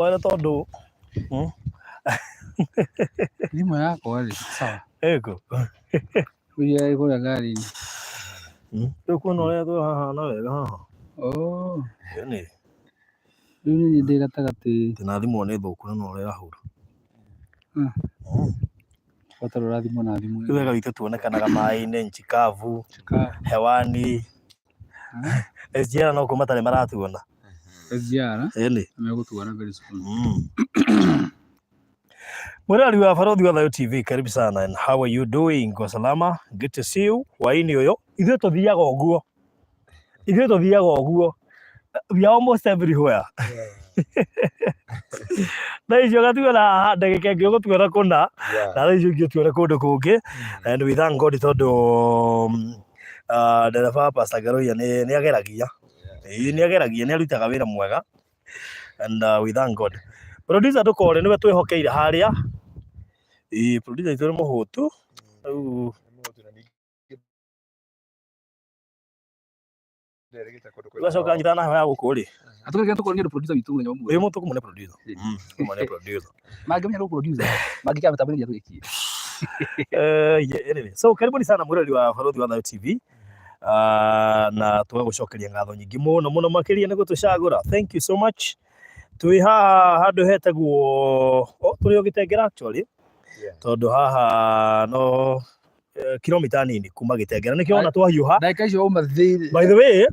Wega tondũ Thimũ yakwa rĩ, sawa. Ĩkũ? Ũrĩa ĩ kũrĩa ngari-inĩ. Rĩu kuona ũrĩa tũhahana wega haha. Oh. Ĩni. Rĩu nĩ niĩ ndĩ gatagatĩ. Na thimũ nĩ thũku na no ũrĩa ĩrahũra. Bata ũrathimwo na thimũ. Rĩu wega witũ tuonekanaga maĩ-inĩ, nchi kavu, hewani. SGR no kũ matarĩ maratuona. SGR Ĩni. megũtuona very soon. Mwirari wa Barothi wa Thayo TV, karibu sana and how are you doing? Kwa salama, good to see you. Hwaĩ-inĩ ũyũ, ithuĩ tũthiaga ũguo. Ithuĩ tũthiaga ũguo. We are almost everywhere. Thaa icio ũgatuona haha, ndagĩka ĩngĩ ũgũtuona kũna, na thaa icio ingĩ ũtuone kũndũ kũngĩ. And we thank God tondũ ndereba Pastor Ngaruiya nĩ ageragia. Ĩĩ nĩ ageragia, nĩ arutaga wĩra mwega. And we thank God. Producer ndũkore nĩwe twĩhokeire harĩa. Ĩĩ producer witũ nĩ mũhũtu. Rĩu Ũgacoka nyita na heho ya gũkũ rĩ. Atũgĩka tũkorwo nĩ producer witũ mũthenya ũmwe. Ĩĩ mũtũkũmũne producer. Tũkũmũne producer. Mangĩmenya nĩ producer, mangĩkĩra mĩtambo nginya tũgĩkie. Yeah, anyway. So karibuni sana mwĩrori wa Barothi wa Thayo TV. Na tũgagũcokeria ngatho nyingĩ mũno mũno makĩria nĩ gũtũcagũra. Thank you so much. Twĩ haha handũ hetagwo oh, tũrĩ o Gĩtengera actually. Tondũ haha no kilomita nini kuma Gĩtengera. Nĩkĩo wona twahiũha. Ndagĩka icio wauma thĩ. By the way,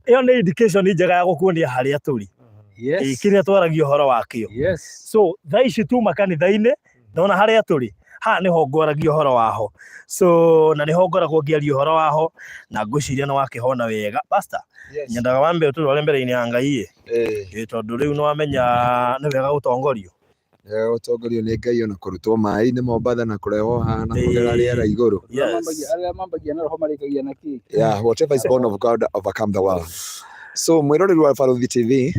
ĩyo nĩ indication njega ya gũkuonia harĩa tũrĩ. Yes. Kĩrĩa twaragia ũhoro wakĩo. Yes. So thaa ici tuma kanitha-inĩ nona harĩa tũrĩ haha nĩho ngwaragia ũhoro waho. So na nĩho ngoragwo ngĩaria ũhoro waho na ngwĩciria nĩ wakĩhona wega. Pastor, Yes. nyendaga wambe ũtũrore mbere-inĩ ya Ngai ĩ. Eh. Ĩ tondũ rĩu nĩ wamenya nĩ wega gũtongorio. Gũtongorio nĩ Ngai ona kũrutwo maĩ-inĩ Mombatha na kũrehwo haha na kũgera rĩera igũrũ. Yes. Arĩa mambagia na roho marĩkagia na kĩ? Yeah, whatever is born of God overcome the world. So mwĩroreri wa Barothi TV,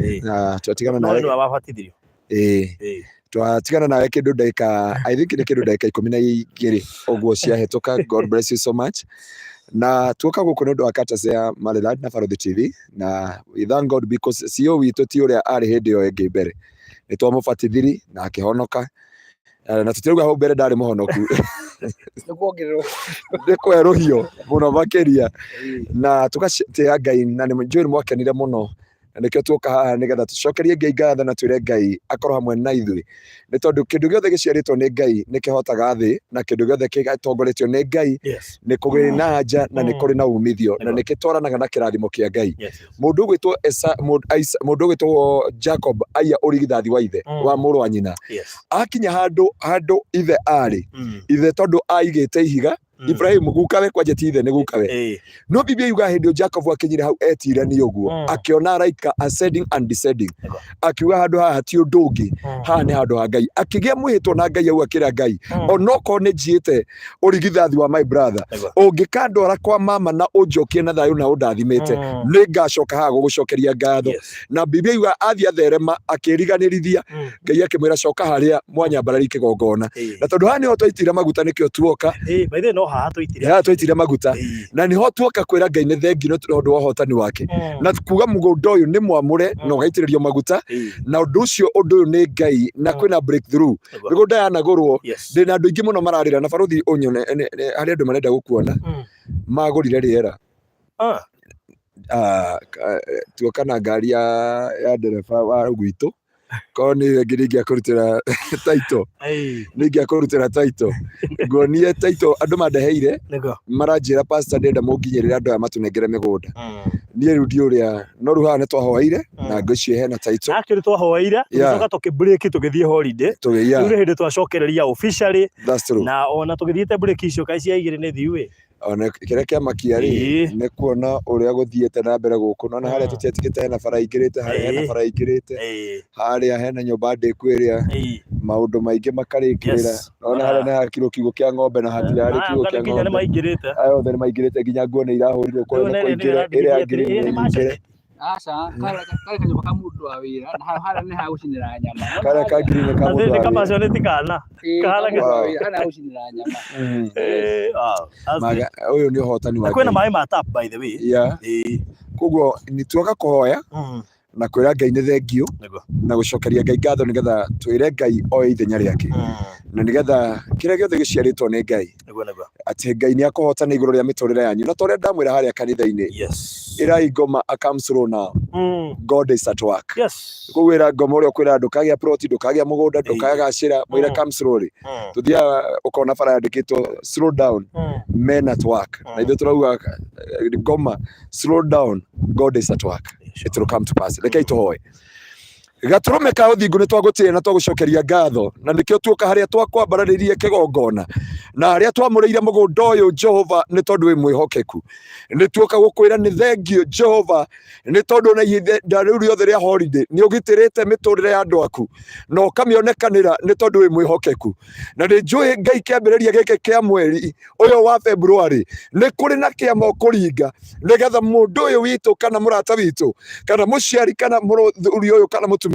twatigana No nawe nĩwe wabatithirio. Ĩĩ. Twatigana nawe kĩndũ ndagĩka, I think nĩ kĩndũ ndagĩka 12 ũguo ciahĩtũka. God bless you so much. Na tuoka gũkũ nĩ ũndũ wa courtesy ya Maryland na Barothi TV, na we thank God because CEO witũ ti ũrĩa arĩ hĩndĩ ĩyo ĩngĩ mbere. Nĩ twamũbatithiri na akĩhonoka. Na tũtirauga hau mbere ndarĩ mũhonoku. Nĩ kuongererwo. Nĩ kwerũhio mũno makĩria. Na tũgatĩa Ngai na nĩ njũĩ nĩ mwakenire mũno. Na nĩkĩo tuoka haha nĩgetha tũcokerie Ngai ngatho na twĩre Ngai akorwo hamwe na ithuĩ. Nĩ tondũ kĩndũ gĩothe gĩciarĩtwo nĩ Ngai nĩ kĩhotaga thĩ, na kĩndũ gĩothe gĩtongoretio nĩ Ngai nĩ kũrĩ na anja na nĩ kũrĩ na umithio na nĩ kĩtwaranaga na kĩrathimo kĩa Ngai. Mũndũ ũgwĩtwo Esa, mũndũ ũgwĩtwo Jacob aiya ũrigithathi wa ithe wa mũrũ wa nyina. Akinya handũ ithe arĩ, ithe tondũ aigĩte ihiga, Ibrahim gukawe kwanja ti ithe nĩ gukawe. No Biblia yuga hĩndĩ ĩyo Jacob akinyire hau etirania ũguo, akĩona araika ascending and descending. Akiuga handũ haha ti ũndũ ũngĩ, haha nĩ handũ ha Ngai. Akĩgĩa mwĩhĩtwa na Ngai au akĩra Ngai, onokorwo nĩ njiĩte ũrigithathi wa my brother, ũngĩkandwara kwa mama na ũnjokie na thayũ na ũndathimĩte, nĩ ngacoka haha gũgũcokeria ngatho. Na Biblia yuga athiĩ atherema akĩriganĩrithia, Ngai akĩmwĩra coka harĩa mwanyambarari kĩgongona. Na tondũ haha nĩho twaitire maguta nĩkĩo tuoka. Ĩĩ, by the way no haha twaitire. Haha twaitire maguta. Na nĩho tuoka kwĩra Ngai nĩ thengiũ nĩ tondũ wa ũhotani wake. Na kuga mũgũnda ũyũ nĩ mwamũre na ũgaitĩrĩrio maguta. Na ũndũ ũcio ũndũ ũyũ nĩ Ngai na kwĩna breakthrough. Mĩgũnda yanagũrwo, ndĩna andũ aingĩ mũno mararĩra na barothi ũnyone harĩ andũ marenda gũkuona. Magũrire rĩera. Tuoka na ngari ya ndereba wa gwitũ. Korwo nĩ ĩyo ĩngĩ nĩ ingĩakũrutĩra title. Nĩ ingĩakũrutĩra title. Nguonie title andũ mandeheire maranjĩra pastor ndĩrenda mũnginyĩrĩre andũ aya matũnengere mĩgũnda. Niĩ rĩu ndiũĩ ũrĩa no rĩu haha nĩ twahoeire na ngwĩciria hena title. Actually twahoeire tũgĩcoka tũkĩ break tũgĩthiĩ holiday. Rĩu nĩ hĩndĩ twacokereria officially. That's true. Na ona tũgĩthiĩte break icio kaĩ cia igĩrĩ nĩ thiu ĩ. Ona kĩrĩa kĩamakia rĩ nĩ kuona ũrĩa gũthiĩte na mbere gũkũ nona harĩa tũtiatigĩte hena bara ingĩrĩte harĩa hena bara ingĩrĩte harĩa hena nyũmba ndĩku ĩrĩa maũndũ maingĩ makarĩkĩrĩra nona harĩa nĩ hakirwo kiugũ kĩa ng'ombe na hatirarĩ kiugũ kĩa ng'ombe aya othe nĩ maingĩrĩte nginya nguo nĩ irahũrirwo kũrĩa nĩ kũingĩre ĩrĩa ya ngirini nĩ nyingĩre. Aca, karĩa kanyũmba ka mũndũ wa wĩra, na harĩa nĩ ha gũcinĩra nyama. Karĩa ka ngirini nĩ ka mũndũ wa wĩra. Nĩ ti kana. Ĩĩ, ka mũndũ wa wĩra, harĩa ha gũcinĩra nyama. Maga, ũyũ nĩ ũhotani wa Na kwĩna maĩ ma tap by the way. Yeah. Koguo nĩ tuoka kũhoya. Na kwĩra Ngai nĩ thengiũ Nĩguo. na gũcokeria Ngai ngatho nĩgetha twĩre Ngai oe ithenya rĩake na nĩgetha kĩrĩa gĩothe gĩciarĩtwo nĩ Ngai Nĩguo nĩguo. atĩ Ngai nĩ akũhotana igũrũ rĩa mĩtũrĩre yanyu na ta ũrĩa ndamwĩra harĩa kanitha-inĩ, ĩrai ngoma a come slow now, God is at work. Koguo ĩra ngoma ũrĩa ũkwĩra ndũkagĩa plot, ndũkagĩa mũgũnda, ndũkagacĩra, mwĩre come slowly. Tũthiaga ũkona bara yandĩkĩtwo "Slow down, men at work", na ithuĩ tũrauga ngoma, slow down, God is at work, it will come to pass. Rekei tũhoe. Gatũrũme ka ũthingu, nĩ twagũtĩĩa na twagũcokeria ngatho, na nĩkĩo tuoka harĩa twakwambararĩrie kĩgongona na harĩa twamũrĩire mũgũnda ũyũ, Jehova, nĩ tondũ wĩ mwĩhokeku. Nĩ tuoka gũkwĩra nĩ thengio, Jehova, nĩ tondũ na ihinda rĩu rĩothe rĩa holiday nĩ ũgitĩrĩte mĩtũrĩre ya andũ aku na ũkamĩonekanĩra, nĩ tondũ wĩ mwĩhokeku. Na nĩ njũĩ, Ngai, kĩambĩrĩria gĩkĩ kĩa mweri ũyũ wa February nĩ kũrĩ na kĩama ũkũringa nĩgetha mũndũ ũyũ witũ kana mũrata witũ kana mũciari kana mũthuri ũyũ kana mũtumia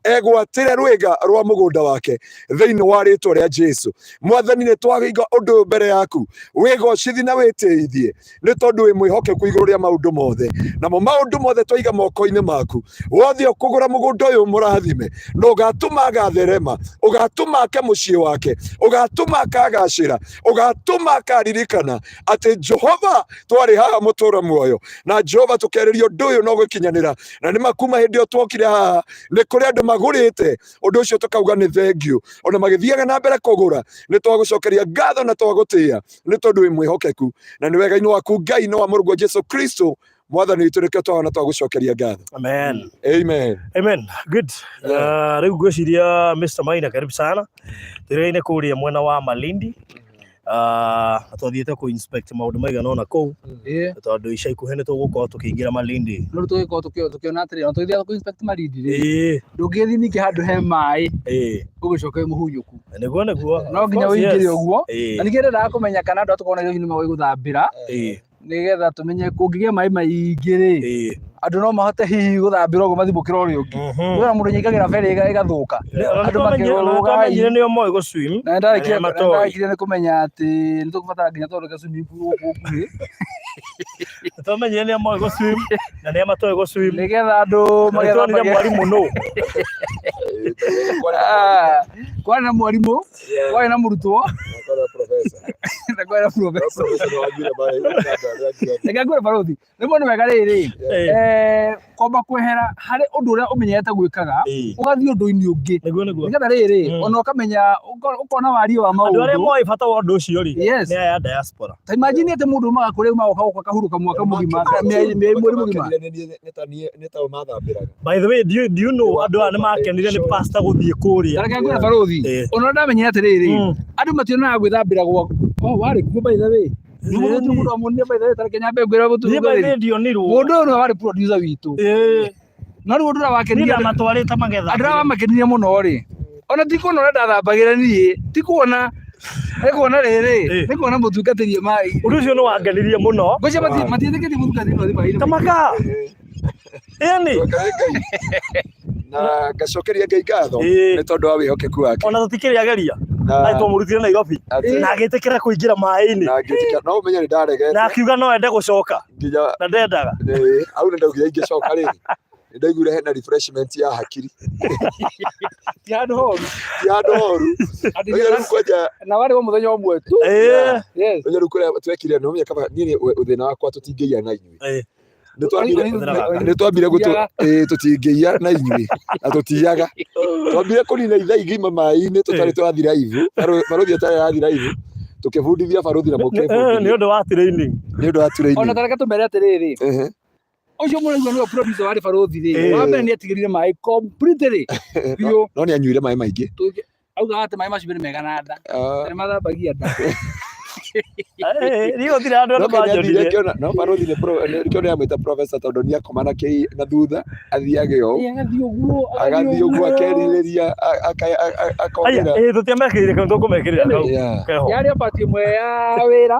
egwatĩre rwĩga rwa mũgũnda wake thĩinĩ wa rĩtwa rĩa Jesu. Mwathani, nĩ twaiga ũndũ ũyũ mbere yaku, wĩgocithi na wĩtĩithie, nĩ tondũ wĩ mwĩhokeku igũrũ rĩa maũndũ mothe. Namo maũndũ mothe twaiga moko-inĩ maku. Wothe ũkũgũra mũgũnda ũyũ mũrathime na ũgatũma agatherema, ũgatũma ake mũciĩ wake, ũgatũma akagacĩra, ũgatũma akaririkana atĩ Jehova twarĩ haha mũtũra muoyo na Jehova tũkerĩria ũndũ ũyũ no gũkinyanĩra. Na nĩ makuma hĩndĩ ĩyo twokire haha nĩ kũrĩ andũ magũrĩte ũndũ ũcio, tũkauga nĩ thengiũ. Ona magĩthiaga na mbere kũgũra, nĩ twagũcokeria ngatho na twagũtĩĩa, nĩ tondũ wĩ mwĩhokeku na nĩ wega-inĩ waku, Ngai, nĩ wa mũrũguo Jesu Kristo Mwathani witũ nĩkĩo twahona twagũcokeria ngatho. Amen. Amen. Amen. Good. Rĩu ngwĩciria Mr. Maina, karibu sana. Tũrĩ-inĩ kũrĩa mwena wa Malindi. Twathiĩte kũ inspect maũndũ maigana ũna kũu tondũ ica ikuhĩ nĩ tũgũkorwo tũkĩingĩra Malindi. No rĩu tũgĩkorwo tũkĩona atĩrĩrĩ, ona tũgĩthiaga kũ inspect Malindi rĩ, ndũngĩthiĩ ningĩ handũ he maĩ ũgĩcoke wĩ mũhunyũku. Nĩguo nĩguo. No nginya ũingĩre ũguo. Na ningĩ ndendaga kũmenya kana andũ arĩa tũkoragwo Nairobi nĩ moĩ gũthambĩra, nĩgetha tũmenye kũngĩgĩa maĩ maingĩ rĩ, andũ no mahote hihi gũthambĩra ũguo mathibũkĩra ũrĩa ũngĩ. Kwĩna mũndũ nyingagĩra ferry ĩgathũka. Andũ makĩrũga. Twamenyire nĩo moĩ gũ swim. Na nĩndarĩkia Arĩa matoĩ. nĩndarĩkirie nĩ kũmenya atĩ nĩ tũkũbatara nginya tũthondeke swimming pool gũkũ gũkuhĩ. Twamenyire nĩo moĩ gũ swim na nĩa matoĩ gũ swim. Nĩgetha andũ Na nĩtuonire magethambagie. mwarimũ nũ. Ah, kwarĩ na mwarimũ, kwarĩ na mũrutwo na kwarĩ na professor. Reke ngwĩre barothi, rĩmwe nĩ wega rĩrĩ, kwamba kwehera harĩ ũndũ ũrĩa ũmenyerete gwĩkaga, ũgathiĩ ũndũ-inĩ ũngĩ, Nĩguo nĩguo. nĩgetha rĩrĩ, ona ũkamenya ũkona wariĩ wa Andũ arĩa maũndũ. moĩ bata wa ũndũ ũcio rĩ, nĩ aya diaspora. Ta imagine atĩ mũndũ umaga kũrĩa umaga ũka gũka mwaka mũgima, mĩeri mweri mũgima. Nĩ tao mathambĩraga. By the way, do you know andũ aya nĩ makenire nĩ pastor gũthiĩ kũrĩa? Reke ngwĩre barothi, ona ndamenyire atĩrĩrĩ, andũ mationaga gwĩthambĩra gwa oh warĩ kuo, by the way. Nĩguo gũtirĩ mũndũ wamuonire, by the way. Tareke nyambe ngwĩre Niĩ by the way mũtungatĩri. ndionirwo. Mũndũ ũyũ nĩwe warĩ producer witũ. No rĩu ũndũ ũrĩa Niĩ wakenirie ndamatwarĩte magetha. andũ arĩa wamakenirie mũno rĩ, ona ti kuona ũrĩa ndathambagĩra niĩ, ti kuona, nĩ kuona rĩrĩ, nĩ kuona mũtungatĩri e maĩ. Ũndũ ũcio nĩ wangenirie mũno. Ngwĩciria matiĩtĩkĩtie mũtungatĩri no athiĩ maĩ-inĩ. Tamaka. Ĩni. Na ngacokeria Ngai ngatho nĩ tondũ wa wĩhokeku wake. Ona tũtikĩrĩ ageria. Na Na twamũrutire Nairobi. Na agĩtĩkĩra kũingĩra maĩ-inĩ. Na ngĩtĩkĩra, no ũmenye nĩ ndaregete. Na akiuga no ende gũcoka. Nginya Na ndendaga. Hau nĩ ndaugire ingĩcoka rĩngĩ. Nĩ ndaiguire hena refreshment ya hakiri. Ti handũ horu. Ti handũ horu. Atĩ Ũmenye rĩu kwanja na warĩ wa mũthenya ũmwe tu. Ũmenye rĩu kũrĩa twekire, nĩ ũmenye kaba niĩ thĩna wakwa tũtingĩiya na inyuĩ. Nĩ twambire gũtũ tũtingĩiya na inyuĩ na tũtiyaga. Twambire kũnina ithaa igima maĩ-inĩ tũtarĩ twathi live, barothi atarĩ arathi live, tũkĩbundithia barothi na Nĩ mũkĩbundithia ũndũ wa training. Nĩ ũndũ wa training. Ona tareke tũmere atĩrĩrĩ, ũcio mũraigua nĩwe producer warĩ barothi rĩ, wa mbere nĩ atigĩrire maĩ completely biũ. No nĩ anyuire maĩ maingĩ. Augaga atĩ maĩ macio nĩ mega na nda, nĩ mathambagia nda. Niĩ gũtirĩ handũ No andũ kenya athire manjonire. akĩona no barothi nĩ nĩkĩo nĩamwĩta professor tondũ nĩ akoma na kĩ na thutha athiage ũũ. Agathiĩ ũguo. Agathiĩ ũguo akerirĩria Aya, akongera. Tũtiamekĩrire kau, tũkũmekĩrĩra kau. Keho. Yarĩ o part ĩmwe ya wĩra.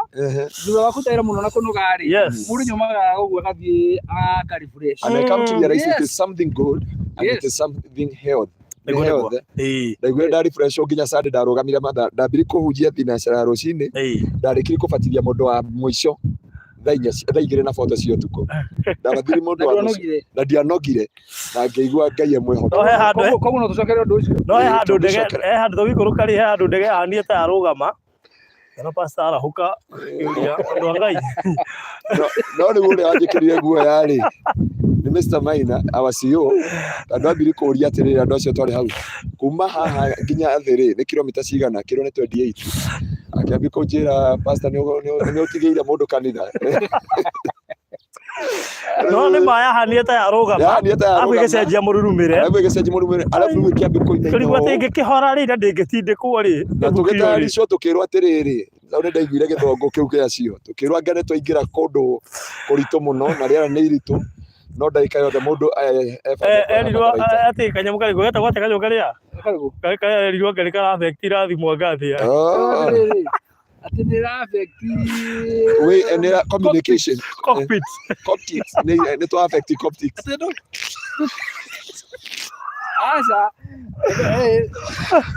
Thutha wa kũruta wĩra mũno na kũnoga rĩ, mũndũ nĩomaga ũguo agathiĩ aka refresh. And I come to realize it is something good and it is something health. Nĩ Nĩguo nĩguo. health. Ndaiguire nda refresh nginya Sunday ndarũgamire mathaa ndambire kũhunjia thinacara ya rũcinĩ, ndarĩkirie kũbatithia mũndũ wa mũico. Thaa inya thaa 2 na 40 cia ũtukũ ndabathiri Na mũndũ wa nuthu ndwanogire. Na ndianogire na ngĩigua Ngai e mwĩhokeku. No he handũ Koguo no tũcokere ũndũ ũcio. No he handũ ndege Tũngĩcokera. He handũ tũgĩikũrũka rĩ, he handũ ndege yahanire ta yarũgama. Kana pastor arahũka akĩũria andũ a Ngai. No rĩu ũrĩa wanjĩkĩrire guoya rĩ nĩ Mr. Maina, our CEO, tondũ ambire kũũria atĩrĩrĩ, andũ acio twarĩ hau, kuma haha nginya thĩ rĩ nĩ kilomita cigana? Kĩrwo nĩ 28. Akĩambia kũnjĩra, "Pastor, nĩ ũtigĩire mũndũ kanitha." No nĩ ma yahanire ta yarũgama. Yahanire ta Arabu yarũgama. ĩgĩcenjia mũrurumĩre. Arabu ĩgĩcenjia mũrurumĩre, arabu rĩu ĩkĩambia kũinaina Tũrigwo atĩ ũũ. ĩngĩkĩhora rĩ na ndĩngĩtindĩkwo rĩ. Na ĩbukio rĩ. tũgĩtayaricwo tũkĩrwo atĩrĩrĩ, hau nĩ ndaiguire gĩthũngũ kĩu kĩa cio, tũkĩrwo anga nĩ twaingĩra kũndũ kũritũ mũno na rĩera nĩ iritũ, no ndagĩka yothe mũndũ ebangĩte Erirwo matharaita. atĩ kanyamũ karĩkũ getagwo atĩa kanyamũ karĩa? Karĩkũ? Karĩa karĩa erirwo anga nĩ kara affect irathimwo anga atĩa. Oh. Atĩrĩrĩ, atĩ nĩ ĩra affect We, nĩ communication. Cockpit. Coptics nĩ twa affect coptics. Atĩ aca.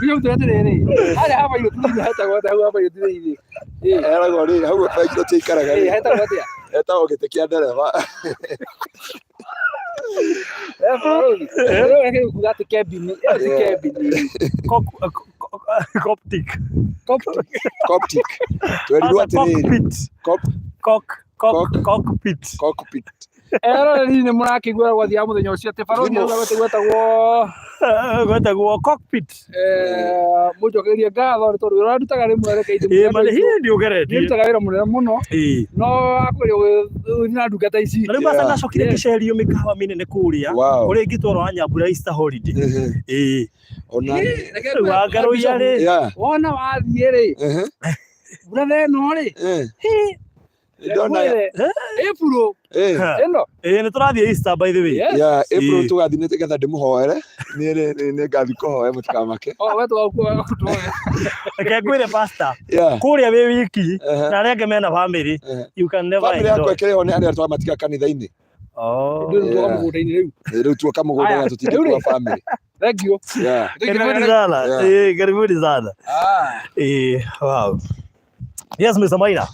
Biũ atĩrĩrĩ, harĩa ha pilot thĩinĩ hetagwo atĩa hau ha pilot thĩinĩ? Eragwo rĩ hau pilot aikaraga rĩ Hetagwo atĩa? Etagwo gĩtĩ kĩa ndereba. Bũrũri. Rĩu reke kuga atĩ cabin, ĩyo ti cabin. Coptic. Coptic. Coptic. Twerirwo Aca, atĩrĩrĩ cockpit. Cop Cock cock Cock. Cockpit. Cockpit. Eroreri nĩ mũrakĩigua gwathiaga mũthenya ũcio atĩ barũthi Thimũ. auga gwetagwo gwetagwo Gwetagwo cockpit. Mũnjokerie ngatho nĩ tondũ wĩra ũrĩa ndutaga rĩmwe reke Ĩĩ ma hihi nĩ ũgeretie. Ndutaga wĩra mũnene mũno no akũria gũthiĩ na ndungata ici. Na rĩu basa ndacokire ngĩcerio mĩkawa mĩnene kũrĩa kũrĩa ingĩtwarwo wa Nyambura Easter holiday. Ĩĩ. Ona Reke Rĩu wangarũiya rĩ. Wona wathiĩ rĩ, brother ĩno rĩ, Ndona ngwĩre, April ĩno. Ĩĩ nĩ tũrathiĩ Easter by the way. Yes. Yeah, April Ĩĩ. tũgathiĩ nĩ getha ndĩmũhoere. Niĩ nĩ ngathiĩ kũhoya, mũtikamake. Oh, we tũgakua tũhoe. Reke ngwĩre pastor, kũrĩa wĩ wiki na arĩa angĩ mena family, you can never Family yakwa enjoy. ĩkĩrĩ ho nĩ arĩa twamatiga kanitha-inĩ. Oh. Rĩu tuoka mũgũnda-inĩ rĩu. Rĩu tuoka mũgũnda Aya, na tũtingĩkua rĩu rĩ. family. Thank you. Karibuni sana. Eh, karibuni sana. Eh, wow. Yes, Mr. Maina.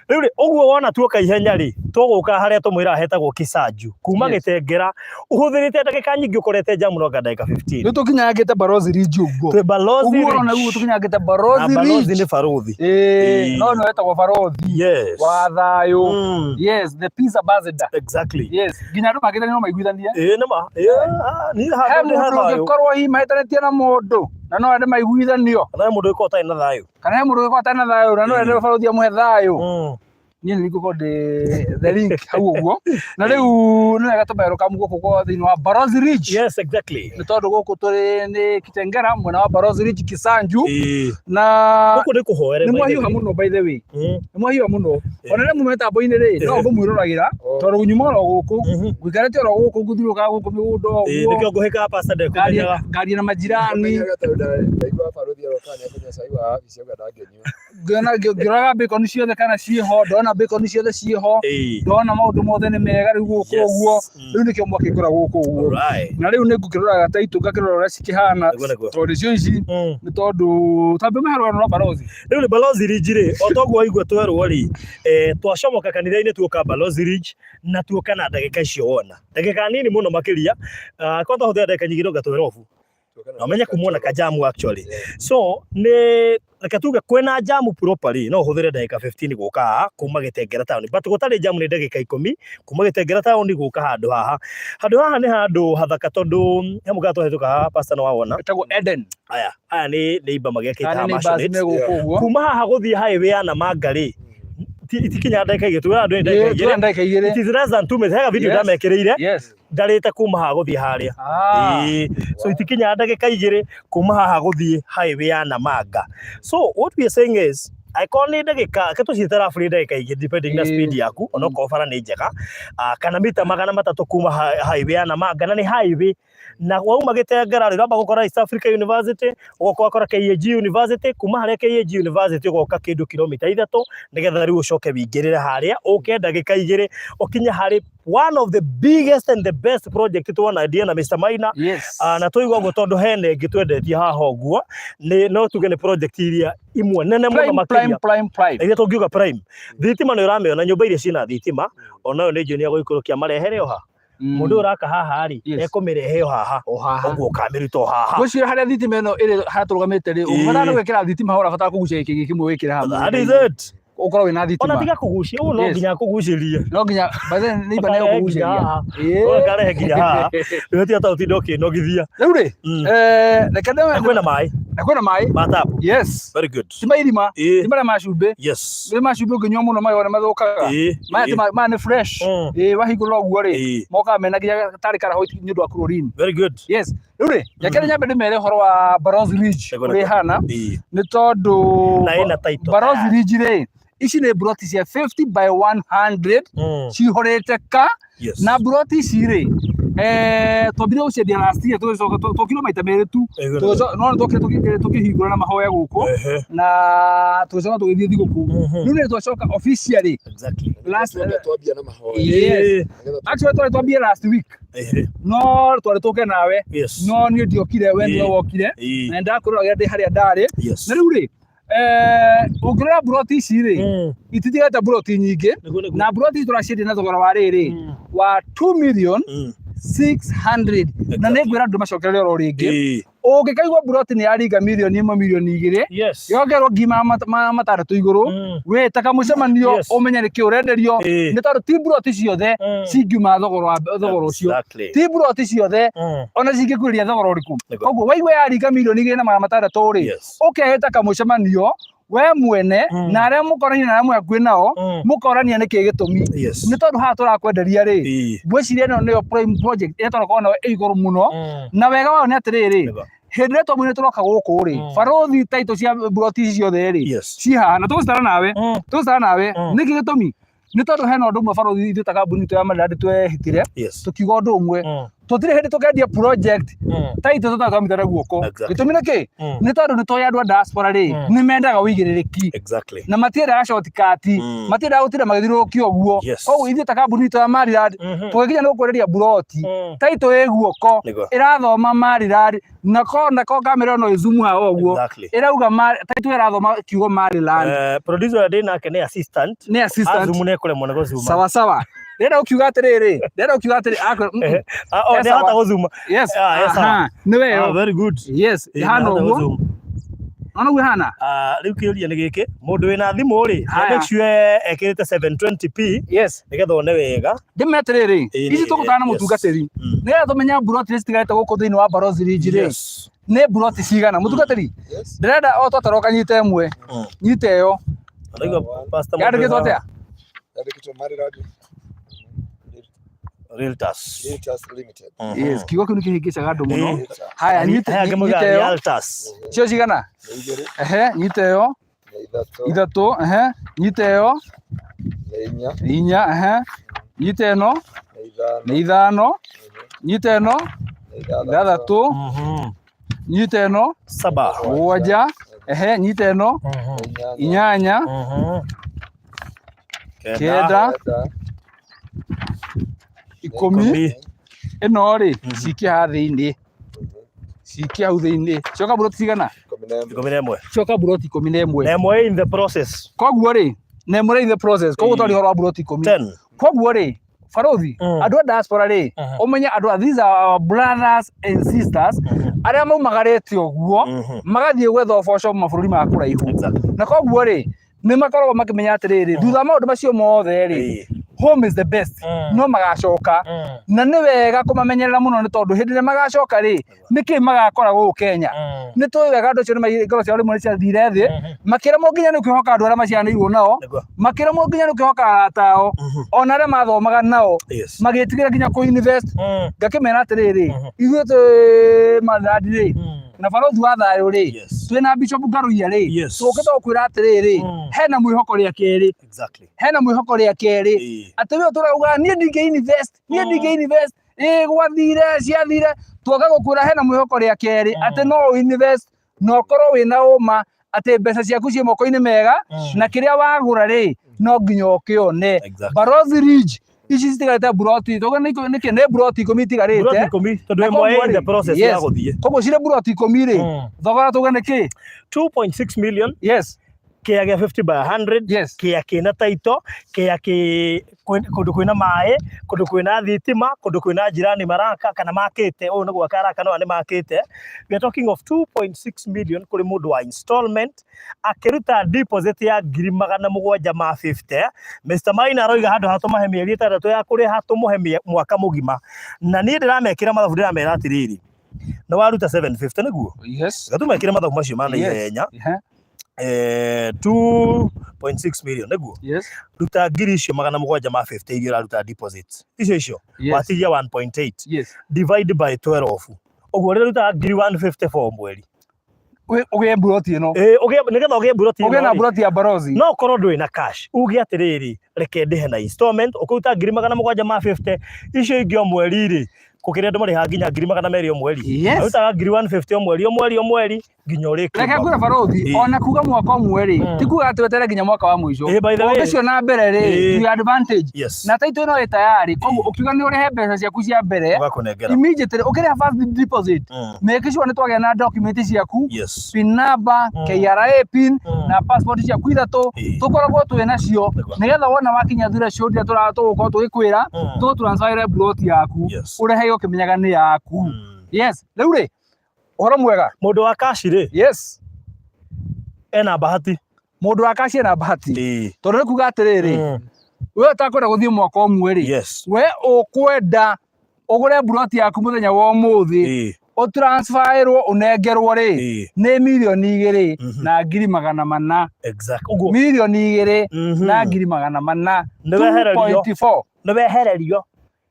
Rĩu rĩ, ũguo wona tuoka ihenya rĩ, tũgũka harĩa tũmwĩra hetagwo Kĩsanju, kuma Gĩtengera, ũhũthĩrĩte ndagĩka nyingĩ ũkorete jamu no anga ndagĩka 15. Rĩu tũkinyangĩte Barozi Ridge ũguo. Twĩ Balozi Ũguo ũrona Ridge. ũguo tũkinyangĩte Na Barozi balozi Ridge. nĩ barothi. Ĩĩ, no nĩ wetagwo barothi wa thayũ. Yes, the peace ambassador. Exactly. Yes, nginya andũ mangĩtania no maiguithanie. Ĩĩ nĩ ma. Ĩĩ, ah, niĩ He handũ ndĩ ha mũndũ thayũ. ũngĩkorwo hihi mahĩtanĩtie na mũndũ na no ende maiguithanio. Kana he mũndũ ũngĩkorwo ũtarĩ na thayũ. Kana he mũndũ ũngĩkorwo atarĩ na thayũ na no ende barothi amũhe thayũ. Niĩ nĩ ngũkorwo ndĩ the link hau ũguo. Na rĩu nĩ wega tũmerũ kamu gũkũ kwa thĩinĩ wa Barozi Ridge. Yes, exactly. Nĩ tondũ gũkũ tũrĩ nĩ Kitengera mwena wa Barozi Ridge Kisanju. Na Gũkũ nĩ kũhoere nĩ by the mwahiũha way. mũno by the way. Nĩ mwahiũha mũno. Ona rĩmwe mĩtambo-inĩ rĩ, no ngũmwĩroragĩra tondũ nyuma oro gũkũ, ngũikarĩte oro gũkũ ngũthiũrũrũkaga gũkũ mĩgũnda Ĩĩ, ũguo. nĩkĩo ngũhĩkaga pastor ndekũmenyaga. Ngaria na majirani. Menyaga tondũ ndaigua barothi aroka nĩ ekũnyua cai wa wabici auga ndangĩnyua. Ngĩona ngĩroraga bacon ciothe kana ciĩho, ndona bacon ciothe ciĩho, ndona maũndũ mothe nĩ mega rĩu gũkũ ũguo, rĩu nĩkĩo mwakĩngora gũkũ ũguo. Na rĩu nĩ ngũkĩroraga taitũ ngakĩrora ũrĩa cikĩhana, Nĩguo, nĩguo. tondũ nĩcio ici, nĩ tondũ tambe mahe rũgano rwa barothi. Rĩu nĩ Balozi Ridge rĩ, o toguo waigua twerwo rĩ, twacomoka kanitha-inĩ tuoka Balozi Ridge na tuoka na ndagĩka icio wona. Ndagĩka nini mũno makĩria, korwo twahũthĩra ndagĩka nyingĩ no anga twerobu. Na ũmenye kumwo na kajamu actually. So nĩ reke tuge kwĩna jamu properly no ũhũthĩre ndagĩka 15 gũka haha kuma Gĩtengera town, but gũtarĩ jamu nĩ ndagĩka 10 kuma Gĩtengera town gũka handũ haha. Handũ haha nĩ handũ hathaka tondũ he mũkawa twahĩtũka haha pastor nĩ wawona. Wĩtagwo Eden. Aya, aya nĩ neighbor magĩakĩte Kana haha nĩ neighbors maisonette. me gũkũ ũguo. Kuma haha gũthiĩ highway ya Namanga rĩ, itikinyaga ndagĩka 2, tugaga andũ nĩ ndagĩka Ĩĩ, tugaga 2. ndagĩka 2. It is less than 2 minutes. Hega video ndamekĩrĩire. Ndarĩte kuma haha gũthiĩ harĩa. Ĩĩ. So itikinyaga ndagĩka 2 kuma haha gũthiĩ highway ya Namanga. So what we are saying is angĩkorwo nĩ ndagĩka, reke tũciĩte roughly ndagĩka 2 depending na speed yaku, onokorwo bara nĩ njega, kana mita 300 kuma highway ya Namanga, na nĩ highway. Na wauma Gĩtengera rĩ, ũramba gũkora East Africa University, ũgoka ũgakora KAG University, kuma harĩa KAG University ũgoka kĩndũ kilomita 3 nĩgetha rĩu ũcoke wĩingĩrĩre harĩa ũke ndagĩka 2 ũkinye harĩ one of the biggest and the best project twanendia na Mr. Maina. Yes. Na twaigua ũguo tondũ hena ĩngĩ twendetie haha ũguo, nĩ no tuge nĩ project iria imwe nene mũno Prime, prime, makĩria prime, prime. iria tũngiuga prime. Thitima nĩ ũramĩona, nyũmba iria ciĩna thitima onayo nĩ njũĩ nĩ egũikũrũkia marehere o ha. Mũndũ ũyũ ũraka haha rĩ, Yes. ekũmĩrehe o haha, O haha. ũguo ũkamĩruta o haha. Ngwĩciria harĩa thitima ĩno ĩrĩ harĩa tũrũgamĩte rĩ, ũngĩbatara nĩ gwĩkĩra thitima hau ũrabatara kũgucia gĩkĩngĩ kĩmwe wĩkĩre haha That is mũgũnda-inĩ. it. Ũkorwo wĩna Ona thitima. tiga kũgucia, ũũ no Yes. nginya akũgucĩrie. No nginya, by then neighbor nĩ Ũkarehe nginya egũkũgucĩria. haha. Ĩĩ. Ũkarehe nginya haha. Rĩu ti ata ũtinde ũkĩnogithia. Rĩu rĩ, reke Na kwĩna maĩ na kwĩna maĩ. ma tap. Yes. Very good. Ti mairima, ti marĩa ma cumbĩ. Yes. Nĩ ma cumbĩ ũngĩnyua mũno maĩ ona mathũkaga. Maya ti maya nĩ fresh. Wahingũra ũguo rĩ, mokaga mena nginya tarĩ kara white nĩ ũndũ wa chlorine. Very good. Yes. Rĩu rĩ, reke nyambe ndĩmere ũhoro wa Barozi Ridge Nĩguo, ũrĩa nĩguo. ĩhana, nĩ tondũ Na ĩna title Barozi tayari. Ridge rĩ, ici nĩ mburoti cia 50 by 100 cihũrĩte ka. Yes. Na mburoti ici rĩ, twambire gũciendia last year, tũgĩcoka twokire maita merĩ tu. Nĩguo, nĩguo. Tũgĩcoka, no nĩ twokire tũkĩhingũra na mahoya gũkũ, na tũgĩcoka tũgĩthiĩ thigũkũ. Rĩu nĩ twacoka officially Exactly. last, Twambia na mahoya. Yes. Actually twarĩ twambie last week. No twarĩ tũke nawe. Yes. No niĩ ndiokire, we nĩwe wokire. Na nĩndakũroragĩra ndĩ harĩa ndarĩ. Yes. Na rĩu rĩ, ũngĩrora mburoti ici rĩ, ititigĩte mburoti nyingĩ. Nĩguo, nĩguo. Na mburoti ici tũraciendia na thogora wa rĩrĩ, wa 2 million 600. Na nĩ ngwĩra andũ macokerere oro rĩngĩ. Ũngĩkaigua mburoti nĩ yaringa mirioni 1 mirioni 2, Yes. yongerwo ngiri 600 igũrũ, wĩtaga mũcemanio ũmenye nĩkĩ ũrenderio, nĩ tondũ ti mburoti ciothe cingiuma thogora ũcio. Exactly. Ti mburoti ciothe ona cingĩkuĩria thogora ũrĩkũ. Nĩguo. Koguo waigua yaringa mirioni 2 na 600 rĩ, Yes. ũkehĩta kamũcemanio we mwene na arĩa mũkorania na arĩa mwĩ hakuhĩ nao, mũkorania nĩkĩ gĩtũmi. Yes. Nĩ tondũ haha tũrakwenderia rĩ, ngwĩciria ĩno nĩyo prime project ĩrĩa tũrakorwo nayo ĩ igũrũ mũno. Na wega wayo nĩ atĩrĩrĩ, Nĩguo. hĩndĩ ĩrĩa twamwĩrire tũroka gũkũ rĩ, barothi title cia mburoti ici ciothe rĩ, Yes. ci haha na tũgũcitara nawe, tũgũcitara nawe. Nĩkĩ gĩtũmi? Nĩ tondũ hena ũndũ ũmwe barothi ithuĩ ta kambuni itũ ya Maryland twehĩtire, Yes. tũkiuga ũndũ ũmwe, tũtirĩ hĩndĩ tũkendia project title tũtarĩ twamĩte na guoko. Exactly. Gĩtũmi nĩ kĩ? Nĩ tondũ nĩ tũĩ andũ a diaspora rĩ, nĩ mendaga ũigĩrĩrĩki. Exactly. Na matiendaga shortcut, matiendaga gũtinda magĩthiũrũrũkio ũguo. Yes. Koguo ithuĩ ta kambuni itũ ya Maryland, tũgĩkinya nĩ gũkwenderia mburoti, title ĩ guoko, Nĩguo. ĩrathoma Maryland, nako kamera ĩno ĩzumu haha ũguo. Exactly. Ĩrauga title ĩrathoma kiugo Maryland. Producer ũrĩa ndĩ nake nĩ assistant. Nĩ assistant. Azumu nĩ ekũremwo nĩ gũzuma. Sawa sawa. Ndĩrenda gũkiuga atĩrĩrĩ, ndĩrenda gũkiuga atĩrĩ, O, Yes, nĩ ahota sawa. gũzuma. Yes. Yes, sawa. Aha, nĩ we ĩyo. Very good. Yes, Ĩĩ, ĩhana nĩ ahota ũguo. gũzuma. Ona ũguo ĩhana? Rĩu kĩũria nĩ gĩkĩ, mũndũ wĩna thimũ rĩ, Haya. make sure ekĩrĩte 720p Yes. nĩgetha one wega. Ndĩme atĩrĩrĩ, ici tũgũtara na yes. mũtungatĩri. Nĩgetha tũmenye mburoti iria citigarĩte gũkũ thĩinĩ wa Barozi Ridge rĩ, Yes. nĩ mburoti cigana? Mũtungatĩri, Yes. ndĩrenda o twatara ũkanyita ĩmwe, nyita ĩyo. Ũraigua Pastor Yandĩkĩtwo Mũndũ atĩa? Yandĩkĩtwo Maryland Realtors. Realtors Limited. Yes, kiugo kĩu nĩ kĩhĩngĩcaga andũ mũno. Haya, Haya, nyita ngĩmũiga ĩyo. Realtors. Cio cigana? Nĩ igĩrĩ, Ehe, nyita ĩyo. nĩ ithatũ, 3, ehe, nyita ĩyo. nĩ inya, 4, ehe, nyita ĩno. nĩ ithano, Nĩ 5, nyita ĩno. nĩ ithathatũ, 6, nyita ĩno. 7, 7, ehe, nyita ĩno. Nĩ inyanya, 8, 9, 9, 10. Ĩno rĩ, cikie haha thĩinĩ. Cikie hau thĩinĩ. Cioka mburoti cigana? 11. Cioka mburoti 11. Na ĩmwe in the process. Koguo rĩ, na ĩmwe in the process. Koguo twarĩ ũhoro wa mburoti 10. 10. Koguo rĩ, barothi, andũ a diaspora rĩ, ũmenye andũ a, these are our brothers and sisters, arĩa maumagarĩte ũguo, magathiĩ gwetha ũboco mabũrũri ma kũraihu. Exactly. Na koguo rĩ, nĩ makoragwo makĩmenya atĩrĩrĩ, thutha wa maũndũ macio mothe rĩ, home is the best. No magacoka. Na nĩ wega kũmamenyerera mũno nĩ tondũ hĩndĩ ĩrĩa magacoka rĩ, nĩkĩ magakora gũkũ Kenya? Nĩ tũĩ wega andũ acio ngoro ciao rĩmwe nĩ ciathire thĩ, makĩremwo nginya nĩ kwĩhoka andũ arĩa maciaranĩirwo nao, Nĩguo. makĩremwo nginya nĩ kwĩhoka arata ao, ona arĩa mathomaga nao, Yes. magĩtigĩra nginya kũ invest. Ngakĩmera atĩrĩrĩ, ithuĩ twĩ Maryland rĩ, na barothi wa thayũ rĩ, Yes. twĩna Bishop Ngaruiya rĩ, Yes. tũkĩte gũkwĩra atĩrĩrĩ, hena mwĩhoko rĩa kerĩ. Exactly. Hena mwĩhoko rĩa kerĩ. Ĩĩ. Atĩ we ũtũraga ugaga, niĩ ndingĩ invest, niĩ ndingĩ invest, ĩĩ gwathire, ciathire. Tuoka gũkwĩra hena mwĩhoko rĩa kerĩ atĩ no ũ invest na ũkorwo wĩna ũma atĩ mbeca ciaku ciĩ moko-inĩ mega na kĩrĩa wagũra rĩ no nginya ũkĩone. Barothi Ridge ici citigarĩte mburoti tuge nĩ nĩkĩ nĩ mburoti 10 itigarĩte. Mburoti 10 tondũ Na ĩmwe koguo ĩ in the rĩ, process ya yes. gũthiĩ. Koguo cirĩ mburoti 10 rĩ, thogora tuge nĩ kĩ? 2.6 million. Kĩa gĩa 50 by 100. Kĩa kĩna title, kĩa kĩ kũndũ kwĩna maĩ, kũndũ kwĩna thitima, kũndũ kwĩna jirani maraka kana makĩte, ũyũ nĩ gwaka araka no aya nĩ makĩte. We are talking of 2.6 million kũrĩ mũndũ wa installment akĩruta deposit ya 750,000. Mr Maina aroiga handũ ha tũmahe mĩeri 6 ya kũrĩha tũmũhe mwaka mũgima. Na niĩ ndĩramekĩra mathabu ndĩramera atĩrĩrĩ, nĩ waruta 750 nĩguo? Yes. Reke tũmekĩre mathabu macio ma naihenya. 2.6 million nĩguo? Yes. Ruta ngiri icio 750 iria ũraruta deposit icio icio. Watigia 1.8. Divide by 12, ũguo rĩrĩa ũrutaga ngiri 154 mweri. Ũgĩe mburoti ĩno. Ĩĩ, nĩgetha ũgĩe mburoti ĩno Ũgĩe na rĩ, mburoti ya Barozi. No ũkorwo ndũrĩ na cash, uge atĩrĩrĩ, reke ndĩhe na installment, ũkũruta 750,000 icio ingĩ o mweri rĩ, gũkĩrĩ andũ marĩhaga nginya 200,000 o mweri. Arutaga ngiri 150 o mweri o mweri o mweri nginya ũrĩkie Reke mwaka. ngwĩre barothi, ona kuga mwaka ũmwe rĩ, ti kuga atĩ weterere nginya mwaka wa mũico. Ĩĩ, by the way. Ũngĩciona mbere rĩ, to your advantage. Na title ĩno ĩ tayari, koguo ũkiuga nĩ ũrĩhe mbeca ciaku cia mbere, Ũgakũnengera. immediately ũkĩrĩha first deposit, make sure nĩ twagĩa na document ciaku, PIN number, KRA PIN, na passport ciaku ithatũ, tũkoragwo twĩ nacio, nĩgetha wona wakinya threshold ĩrĩa tũgũkorwo tũgĩkwĩra, tũgũ transfer plot yaku, ũrehe ũkĩmenyaga nĩ yaku. Yes, rĩu rĩ, ũhoro mwega. Mũndũ wa cash rĩ, ena bahati. Mũndũ wa cash ena bahati. Tondũ nĩ kuga atĩrĩrĩ, we ũtakwenda gũthiĩ mwaka ũmwe rĩ, we ũkwenda ũgũre mburoti yaku mũthenya wa ũmũthĩ, ũtransferĩrwo ũnengerwo rĩ, nĩ 2,400,000. Ũguo. 2,400,000. Nĩ wehererio. 2.4. Nĩ wehererio.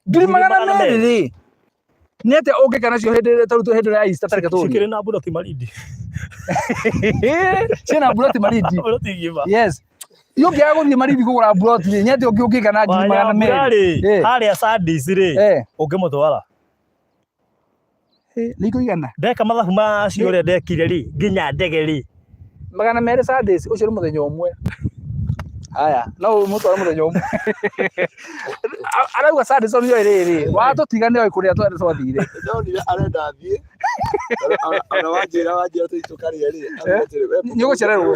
Ngiri Ngiri magana magana merĩ merĩ. rĩ, nĩ atĩa ũngĩka nacio hĩndĩ ĩrĩa tarĩu hĩndĩ ĩrĩa ya Easter tareke tũrie? Cikĩrĩ na mburoti Malindi. Ciĩna mburoti Malindi. Mburoti ng'ima. Yes. Iyo ũngĩaga gũthiĩ Malindi kũgũra mburoti rĩ, nĩ atĩa ũngĩ ũngĩka na ngiri magana Wanyambura merĩ? rĩ, harĩa Sandis rĩ, ũngĩmũtwara. Nĩ ikũigana? Ndeka mathabu macio ũrĩa ndekire rĩ, nginya ndege rĩ. 200 Sundays, ũcio nĩ mũthenya ũmwe. Haya, no ũmũtware mũthenya ũmwe. Arauga Sundays tondũ nĩoĩ rĩrĩ, watũtiga nĩoĩ kũrĩa twathire. Ndonire arenda thiĩ. Ona wanjĩra tũthiĩ tũkarĩe rĩ. Nĩ ũgũcererwo.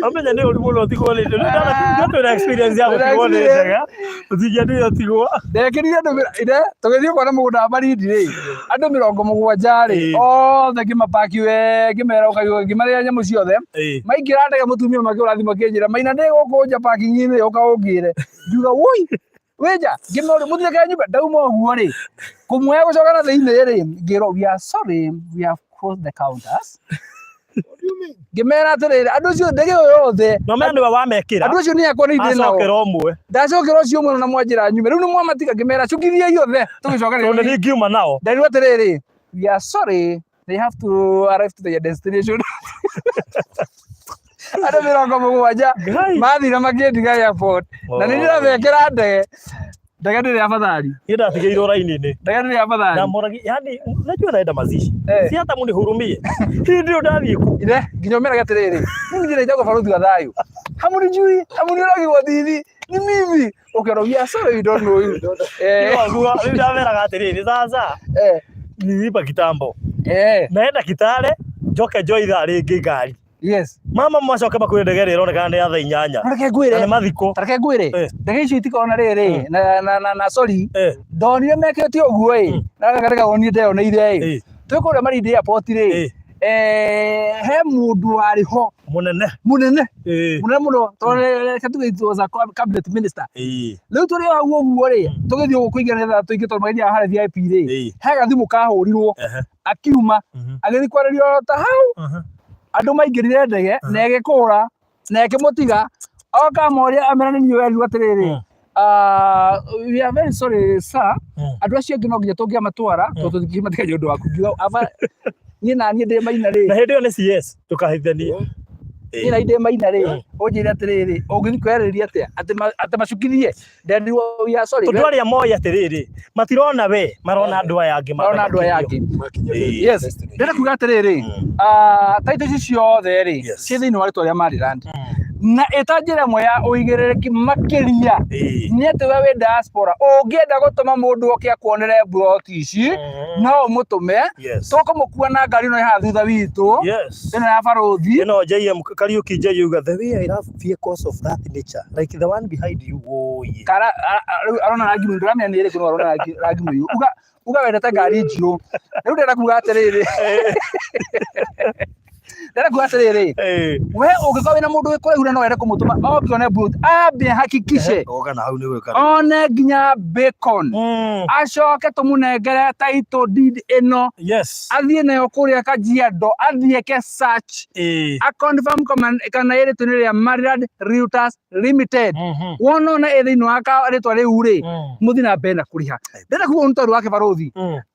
Amenya nĩ ũru mũno ũtigwo nĩ ndege. Twĩna experience ya gũtigwo nĩ ndege. Tũtingĩendire ũtigwo. Ndekĩrire andũ ire tũgĩthiĩ kuona mũgũnda wa Malindi rĩ, andũ 70 rĩ, othe ngĩmapaki wee, ngĩmera ũka ngĩmarĩa nyamũ ciothe. Maingĩra ndege mũtumia ũmwe akĩhũra thimũ akĩnjĩra Maina ndĩ gũkũ nja parking-inĩ ũka ũngĩre. Ngiuga woi wĩ nja, ngĩmũria mũthiĩ ke nyumba, ndauma ũguo rĩ, kũmuoya gũcoka na thĩinĩ rĩ, ngĩrwo we are sorry we have closed the counters. Ngĩmera atĩrĩrĩ, andũ acio ndege ĩyo yothe, No mena nĩwe wamekĩra. Andũ acio nĩ akwa nĩ ndĩ nao. Acokera ũmwe. Ndacokera ũcio ũmwe na mwanjĩra nyume. Rĩu nĩ mwamatiga ngĩmera cukithiai othe tũgĩcoka. Tondũ nĩ ngiuma nao. Nderirwo atĩrĩrĩ, we are sorry, they have to arrive to their destination. Andũ 70 Ngai. mathire makĩndiga airport. Na nĩ ndĩramekĩra ndege. Ndege ndĩrĩ afadhali. Niĩ ndatigĩirwo raini-inĩ. Ndege ndĩrĩ afadhali. Ndamoragia, yani najua naenda mazishi. Eh. Si hata munihurumie. Hii ndio ndathiĩ ku. Ire, nginya ũmerage atĩrĩrĩ, mimi ndiye naitagwo baruthi wa thayũ. Hamunijui, hamunionagi kwa TV, ni mimi. Ũkerwo, we are sorry we don't know you. Nĩwaigua, rĩu ndameraga atĩrĩrĩ, sasa nilipa kitambo. Naenda Kitale, njoke njoe ithaa rĩngĩ ngari. Mama macoke makwĩre ndege ĩrĩa ĩronekana nĩ ya thaa 8. Reke ngwĩre. Na nĩ mathiko. Reke ngwĩre. Ndege icio itikoragwo na rĩrĩ, na sorry. Ndonire mekĩte ũguo ĩ, na gaka nĩkagwo ndeyoneire ĩ. Twĩ kũrĩa Malindi airport rĩ, he mũndũ warĩ ho. Mũnene. Mũnene. Mũnene mũno, tondũ reke tuge it was a cabinet minister. Rĩu tũrĩ o hau ũguo rĩ, tũgĩthiĩ ũguo kũingĩra nĩgetha tũingĩ tondũ magĩthiaga harĩa VIP rĩ, he gathimũ kahũrirwo, akiuma, agĩthiĩ kwarĩrio o ta hau. Andũ maingĩrire ndege na ĩgĩkũra na ĩkĩmũtiga, oka amoria amera nĩ niĩ werirwo atĩrĩrĩ, we are very sorry sir, andũ acio angĩ no nginya tũngĩamatwara tondũ tũtingĩmatiga nĩ ũndũ waku. Ngiuga, aba niĩ na niĩ ndĩ Maina rĩ. Na hĩndĩ ĩyo nĩ CS, ndũkahĩtithanie. Niĩ na indĩ maina rĩ, ũnjĩre atĩrĩrĩ, ũngĩthiĩ kwĩyarĩrĩria atĩa atĩ macukithie? Nderirwo we are sorry. Tondũ arĩa moĩ atĩrĩrĩ, matirona we, marona andũ aya angĩ. Marona andũ aya angĩ. Yes. Ndĩrenda kuga atĩrĩrĩ, title ici ciothe rĩ, ciĩ thĩinĩ wa rĩtwa rĩa Maryland. Na ĩta njĩra ĩmwe ya ũigĩrĩrĩki makĩria nĩ atĩ we wĩ diaspora, ũngĩenda gũtũma mũndũ oke akuonere mburoti ici, no ũmũtũme. Tũkũmũkua na ngari ĩno ĩ haha thutha witũ, ĩno ya barũthi. Ĩno JM Kariuki J yuga, "The way I love vehicles of that nature, like the one behind you." Woye. Kara rĩu arona rangi mũirũ, ndĩramenya nĩ ĩrĩkũ, no arona rangi mũirũ. Uga wendete ngari njirũ. Rĩu ndĩrenda kuga atĩrĩrĩ, ndĩrenda kuga atĩrĩrĩ, we ũngĩkorwo wĩna mũndũ wĩ kũraihu na no wende kũmũtũma oke one mburoti, ambe hakikishe Oka na hau nĩ gwĩka. One nginya bacon, acoke tũmũnengere title deed ĩno, athiĩ nayo kũrĩa Kajiado, athiĩ eke search, a confirm kana ĩrĩtwo nĩ rĩa Maryland Realtors Limited. Wona ona ĩ thĩinĩ wa rĩtwa rĩu rĩ, mũthiĩ na mbere na kũrĩha. Ndĩrenda kuga ũũ nĩ tondũ wa kĩbarũthi,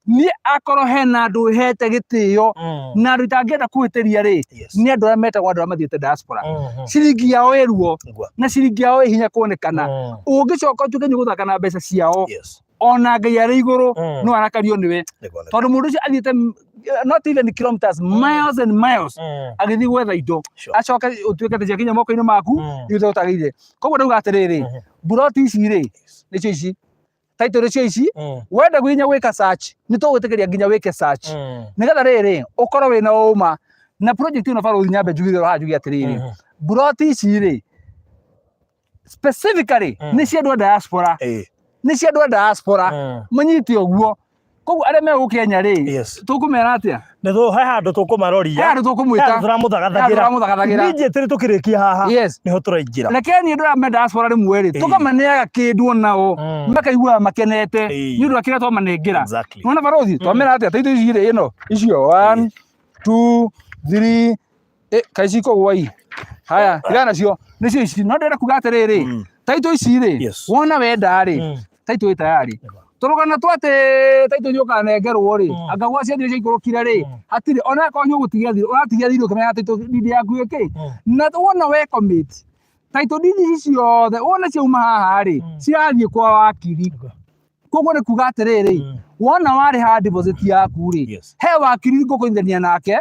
niĩ akorwo hena andũ hete gĩtĩo na andũ itangĩenda kũhĩtĩria rĩ, nĩ andũ arĩa metagwo andũ arĩa mathiĩte diaspora. Ciringi yao ĩ ruo na ciringi yao ĩ hinya kuonekana. Ũngĩcoka ũtuĩke nĩ ũgũthaka na mbeca ciao, ona Ngai arĩ igũrũ no arakario nĩwe, tondũ mũndũ ũcio athiĩte not even kilometers, miles and miles, agĩthiĩ gwetha indo, acoke ũtuĩke atĩ ciakinya moko-inĩ maku ithuĩ ũtagĩire. Koguo ndauga atĩrĩrĩ, mburoti ici rĩ, nĩcio ici, title nĩcio ici. Wenda nginya gwĩka search, nĩ tũgwĩtĩkĩria nginya wĩke search, nĩgetha rĩrĩ ũkorwo wĩna ũma na project ĩno. Barũthi, nyambe njugire haha, njuge atĩrĩrĩ, mburoti ici rĩ, specifically nĩ cia andũ a diaspora, nĩ cia andũ a diaspora, manyite ũguo. Koguo arĩa me gũkũ Kenya rĩ, tũkũmera atĩa? Nĩ he handũ tũkũmaroria. He handũ tũkũmwĩta. He handũ tũramũthagathagĩra. Tũramũthagathagĩra. Immediately tũkĩrĩkia haha, nĩho tũraingĩra. Reke niĩ andũ aya me diaspora rĩmwe rĩ, tũkamaneaga kĩndũ onao makaiguaga makenete nĩ ũndũ wa kĩrĩa twamanengera. Nĩwona barũthi, twamera atĩa? Taitũ ici rĩ, ĩno icio, one, two, three, kaĩ cikũgwa i haya, tigana nacio, nĩcio ici. No ndĩrenda kuga atĩrĩrĩ, taitũ ici rĩ, wona wenda rĩ, taitũ ĩ tayari. Tũrũgano twa atĩ taitũ nĩ ũkanengerwo rĩ, anga gwa ciathire ciaikũrũkire rĩ, hatirĩ. Ona akorwo nĩ ũgũtigia thiri, ũratigia thiri ũkĩmenya taitũ deed yaku ĩkĩ. Na wona we commit title deed ici ciothe, wona ciauma haha rĩ, cirathiĩ kwa wakiri. Koguo nĩ kuga atĩrĩrĩ, wona warĩha deposit yaku rĩ, he wakiri ngũkũnyitithania nake,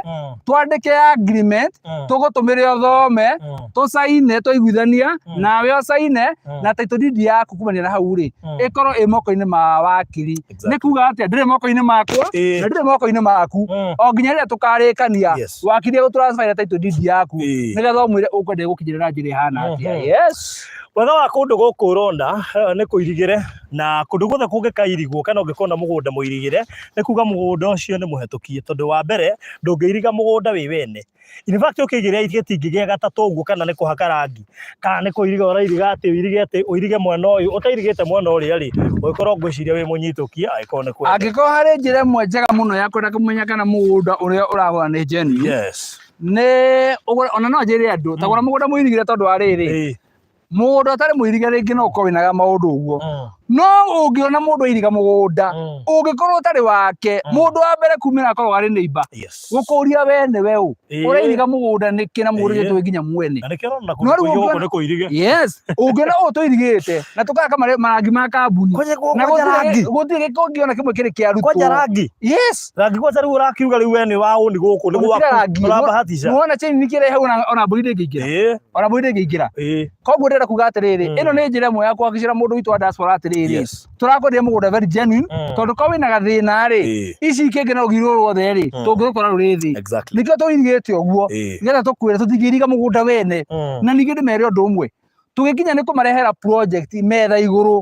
twandĩke agreement, tũgũtũmĩre ũthome, tũcaine, twaiguithania nawe ũcaine, na title deed yaku kumania na hau rĩ, ĩkorwo ĩ moko-inĩ ma wakiri. Nĩ kuga atĩa? Ndĩrĩ moko-inĩ makwa na ndĩrĩ moko-inĩ maku, o nginya rĩrĩa tũkarĩkania, wakiri egũtransfer title deed yaku, nĩgetha ũmwĩre ũkwenda ĩgũkinyĩre na njĩra ĩhana atĩa. Yes. Wega wa kũndũ gũkũ ũrona nĩ kũirigĩre, na kũndũ guothe kũngĩkairigwo kana ũngĩkona mũgũnda mũirigĩre, nĩ kuga mũgũnda ũcio nĩ mũhetũkie, tondũ wa mbere ndũngĩiriga mũgũnda wĩ wene. In fact, ũkĩigĩrĩra gĩtingĩ gĩa gatatũ ũguo, kana nĩ kũhaka rangi, kana nĩ kũiriga ũrairiga, atĩ ũirige, atĩ ũirige mwena ũyũ ũtairigĩte mwena ũrĩa rĩ, ũgĩkorwo ngwĩciria wĩ mũnyitũkie angĩkorwo nĩ kwenda. Angĩkorwo harĩ njĩra ĩmwe njega mũno ya kwenda kũmenya kana mũgũnda ũrĩa ũragũra nĩ genuine, nĩ ũgũre, ona no njĩre andũ ta gũra mũgũnda mũirigĩre, tondũ wa rĩrĩ, mũgũnda ũtarĩ mũirige rĩngĩ no ũkorwo wĩnaga maũndũ ũguo. No ũngĩona mũndũ airiga mũgũnda, ũngĩkorwo ũtarĩ wake, mũndũ wa mbere kumĩra akorwo arĩ neighbor gũkũria we nĩwe ũ, ũrairiga mũgũnda nĩkĩ, na mũgũnda ũcio tũĩ nginya mwene. Na nĩkĩo ũrona No kũndũ rĩu kũingĩ gũkũ ũngĩona nĩ kũirige. Yes, ũngĩona ũũ tũirigĩte na tũkahaka marangi ma kambuni, Kwanja na kwanja rangi. gũtirĩ gĩko ũngĩona kĩmwe kĩrĩ kĩarutwo. Kwanja rangi. Yes. Rangi kwanja rĩu ũrakiuga rĩu we nĩ wa ũni gũkũ nĩ Gũtirĩ gwaku. rangi. Ũrabahatisha. Nĩwona chain kĩrĩa hau, ona mbũri ndĩngĩingĩra. Ona mbũri ndĩngĩingĩra. Koguo ndĩrenda kuga atĩrĩrĩ, ĩno nĩ njĩra ĩmwe ya kũhakikicĩra mũndũ witũ wa diaspora atĩrĩrĩ, tũrakwenderia mũgũnda very genuine, tondũ korwo wĩna gathĩna rĩ, ici kĩngĩ na rũgiri rũrũ ruothe rĩ, tũngĩrũkora rũrĩ thĩ. Nĩkĩo tũirigĩte ũguo, nĩgetha tũkwĩre tũtingĩiriga mũgũnda wene. Na ningĩ ndĩmere ũndũ ũmwe, tũgĩkinya nĩ kũmarehera project metha igũrũ,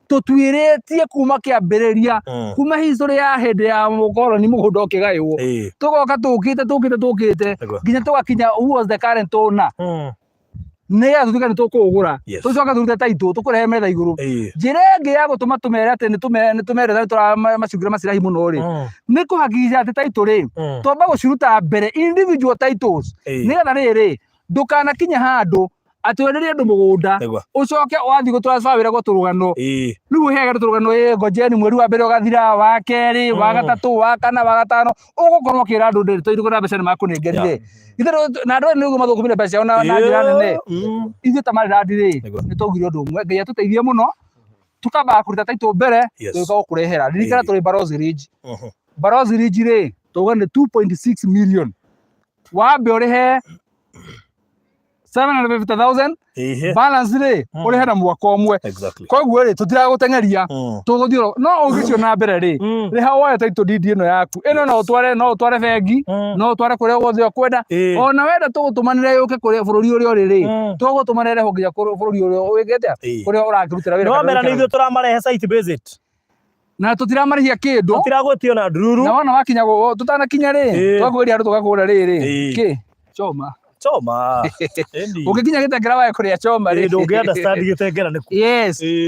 tũtuĩrĩtie kuma kĩambĩrĩria, kuma history ya hĩndĩ ya mũkoroni mũgũnda ũkĩgaywo, tũgoka tũkĩte tũkĩte tũkĩte nginya tũgakinya who was the current owner, nĩgetha tũtuĩke nĩ tũkũũgũra, tũcoke tũrute title, tũkũrehe metha igũrũ. Njĩra ĩngĩ ya gũtũma tũmere atĩ nĩ tũmerete, nĩ tũramacungĩra macirahi mũno rĩ, nĩ kũhakikica atĩ title rĩ, twamba gũciruta mbere individual titles, nĩgetha rĩrĩ ndũkanakinye handũ Atĩ wenderie andũ mũgũnda, Nĩguo. ũcoke wathiĩ gũ transfer wĩra gwa tũrũgano. Rĩu ũheage andũ tũrũgano, ĩ ngojeni mweri wa mbere ũgathira, wa kerĩ, wa gatatũ, wa kana, wa gatano, ũgũkorwo ũkĩra andũ ndĩrĩ tondũ na mbeca nĩ makũnengerire. Ithe na andũ aya nĩguo mathũkũmire mbeca ciao na njĩra nene. Ithuĩ ta Maryland rĩ, nĩ twaugire ũndũ ũmwe, Ngai atũteithie mũno, tukambaga kũruta title mbere, tũgĩũka gũkũrehera. Ririkana tũrĩ Barozi Ridge. Barozi Ridge rĩ, twauga nĩ 2.6 million. Wambe ũrĩhe 750,000, balance rĩ, ũrĩhe na mwaka ũmwe. Koguo rĩ, tũtiragũteng'eria, tũgũthiĩ oro no ũngĩcio na mbere rĩ, rĩha woe title deed ĩno yaku ĩno, no ũtware bengi, no ũtware kũrĩa guothe ũkwenda. Ona wenda tũgũtũmanĩre yũke kũrĩa bũrũri ũrĩa ũrĩ rĩ, tũgũtũmanĩre rĩhwo nginya bũrũri ũrĩa wĩkĩte kũrĩa ũrakĩrutĩra wĩra No kana mera nĩ ũikaraga. ithuĩ tũramarehe site visit. Na tũtiramarĩhia kĩndũ. Tũtiragwĩtio na ndururu. Na wona wakinya tũtanakinya rĩ, twakwĩria andũ tũgakũra rĩrĩ kĩ choma. Choma. Ĩni. Ũngĩkinya Gĩtengera wae kũrĩa choma rĩ, Ndũngĩ understand Gĩtengera nĩ kũ.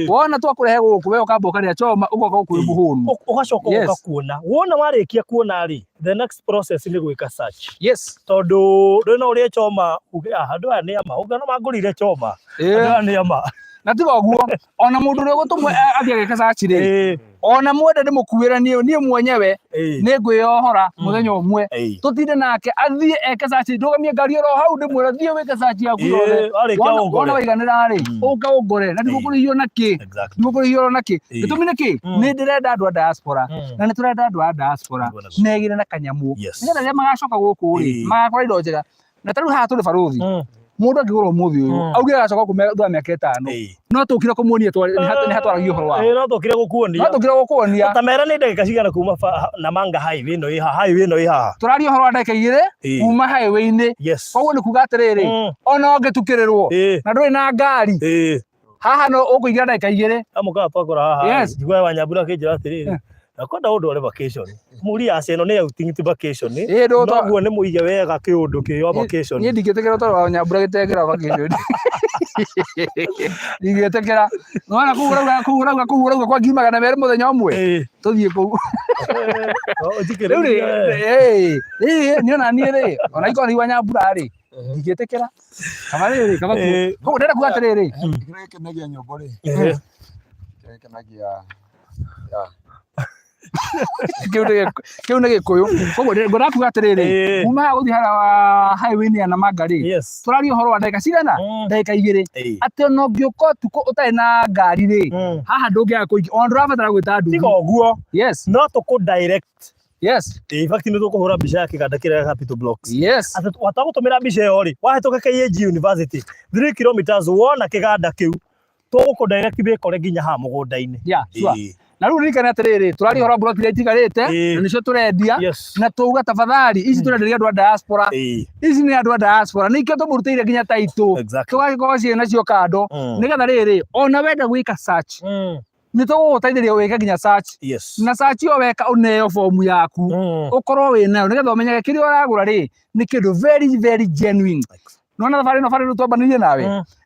Wona twakũrehe gũkũ, we ũkamba ũkarĩa choma, ũgoka gũkũ wĩ mũhũnu. Ũgacoka ũgoka kuona. Wona warĩkia kuona rĩ, the next process nĩ gwĩka search. Tondũ ndũrĩ no ũrĩe choma uge, "Ah, andũ aya nĩ ama." Ũngĩona mangũrire choma. Andũ aya nĩ ama. Na tiga ũguo, ona mũndũ ũrĩa ũgũtũmwo athiĩ ageke search rĩ, ona mwende ndĩmũkuĩre niĩ mwenyewe, nĩ ngwĩyohora mũthenya ũmwe, tũtinde nake athiĩ eke search, ndũgamie ngari oro hau, ndĩmwĩre thiĩ wĩke search yaku yothe. Warĩkia ũngore. Wona waiganĩra rĩ, ũka ũngore na ndigũkũrĩhio na kĩ, ndigũkũrĩhio na kĩ. Gĩtũmi nĩ kĩ? Nĩ ndĩrenda andũ a diaspora, na nĩ tũrenda andũ a diaspora megĩre na kanyamũ, nĩgetha rĩrĩa magacoka gũkũ rĩ, magakora indo njega. Na ta rĩu haha tũrĩ barũthi, mũndũ angĩgũra ũmũthĩ ũyũ, auge agacoka gũkũ thutha wa mĩaka 5, no tũkire kũmuonia nĩ hatwaragia ũhoro wao. No tũkire gũkuonia. No tũkire gũkuonia. Ta mera nĩ ndagĩka cigana kuma Namanga highway ĩno ĩ haha, highway ĩno ĩ haha? Tũraria ũhoro wa ndagĩka 2 kuma highway-inĩ. Koguo nĩ kuga atĩrĩrĩ, ona ũngĩtukĩrĩrwo na ndũrĩ na ngari, haha no ũkũingĩra ndagĩka 2. Amũkaga twakora haha. Njiguaga Wanyambura akĩnjĩra atĩrĩrĩ, nakwenda ũndware vacation. Mũria aca ĩno nĩ outing ti vacation. Noguo nĩ mũige wega kĩũndũ kĩo vacation. Niĩ ndingĩtĩkĩra ũtware wa Nyambura Gĩtengera vacation. Ndingĩtĩkĩra. Nĩwona kũu ũrauga, kũu ũrauga, kũu ũrauga kwa 200,000 mũthenya ũmwe. Tũthiĩ kũu. Rĩu rĩ, niĩ ona niĩ rĩ, ona ikorwo nĩ Nyambura rĩ, ndingĩtĩkĩra. Kaba rĩrĩ, kaba kuo. Koguo ndĩrenda kuga atĩrĩrĩ. Kĩrĩa gĩkenagia nyũmba rĩ, kĩrĩa gĩkenagia Kĩu nĩ Gĩkũyũ. Koguo ngwendaga kuga atĩrĩrĩ, kuma haha gũthiĩ harĩa wa highway-inĩ ya Namanga rĩ, tũraria ũhoro wa ndagĩka cigana? Ndagĩka 2. Atĩ ona ũngĩũka ũtukũ ũtarĩ na ngari rĩ, haha ndũngĩaga kũingĩ, ona ndũrabatara gwĩta nduthi. Tiga ũguo. No tũkũ direct. In fact nĩ tũkũhũra mbica ya kĩganda kĩrĩa Capital Blocks. Atĩ watagũtũmĩra mbica ĩyo rĩ, wahĩtũka KAG University 3 kilometers wona kĩganda kĩu, tũgũkũ direct wĩkore nginya haha mũgũnda-inĩ. Yeah, sure. Na rĩu ririkane atĩrĩrĩ, tũraria ũhoro wa mburoti iria itigarĩte, na nĩcio tũrendia, na twauga tafadhali ici tũrenderia andũ a diaspora. Ici nĩ andũ a diaspora, nĩkĩo tũmũrutĩire nginya title, tũgagĩkorwo ciĩ nacio kando, nĩgetha rĩrĩ, ona wenda gwĩka search, nĩ tũgũgũteithĩrĩria wĩke nginya search. Na search ĩyo weka ũneo bomu yaku, ũkorwo wĩ nayo, nĩgetha ũmenyage kĩrĩa ũragũra rĩ nĩ kĩndũ very very genuine. Nona thabarĩ ĩno, barĩ ĩno twambanĩrie nawe,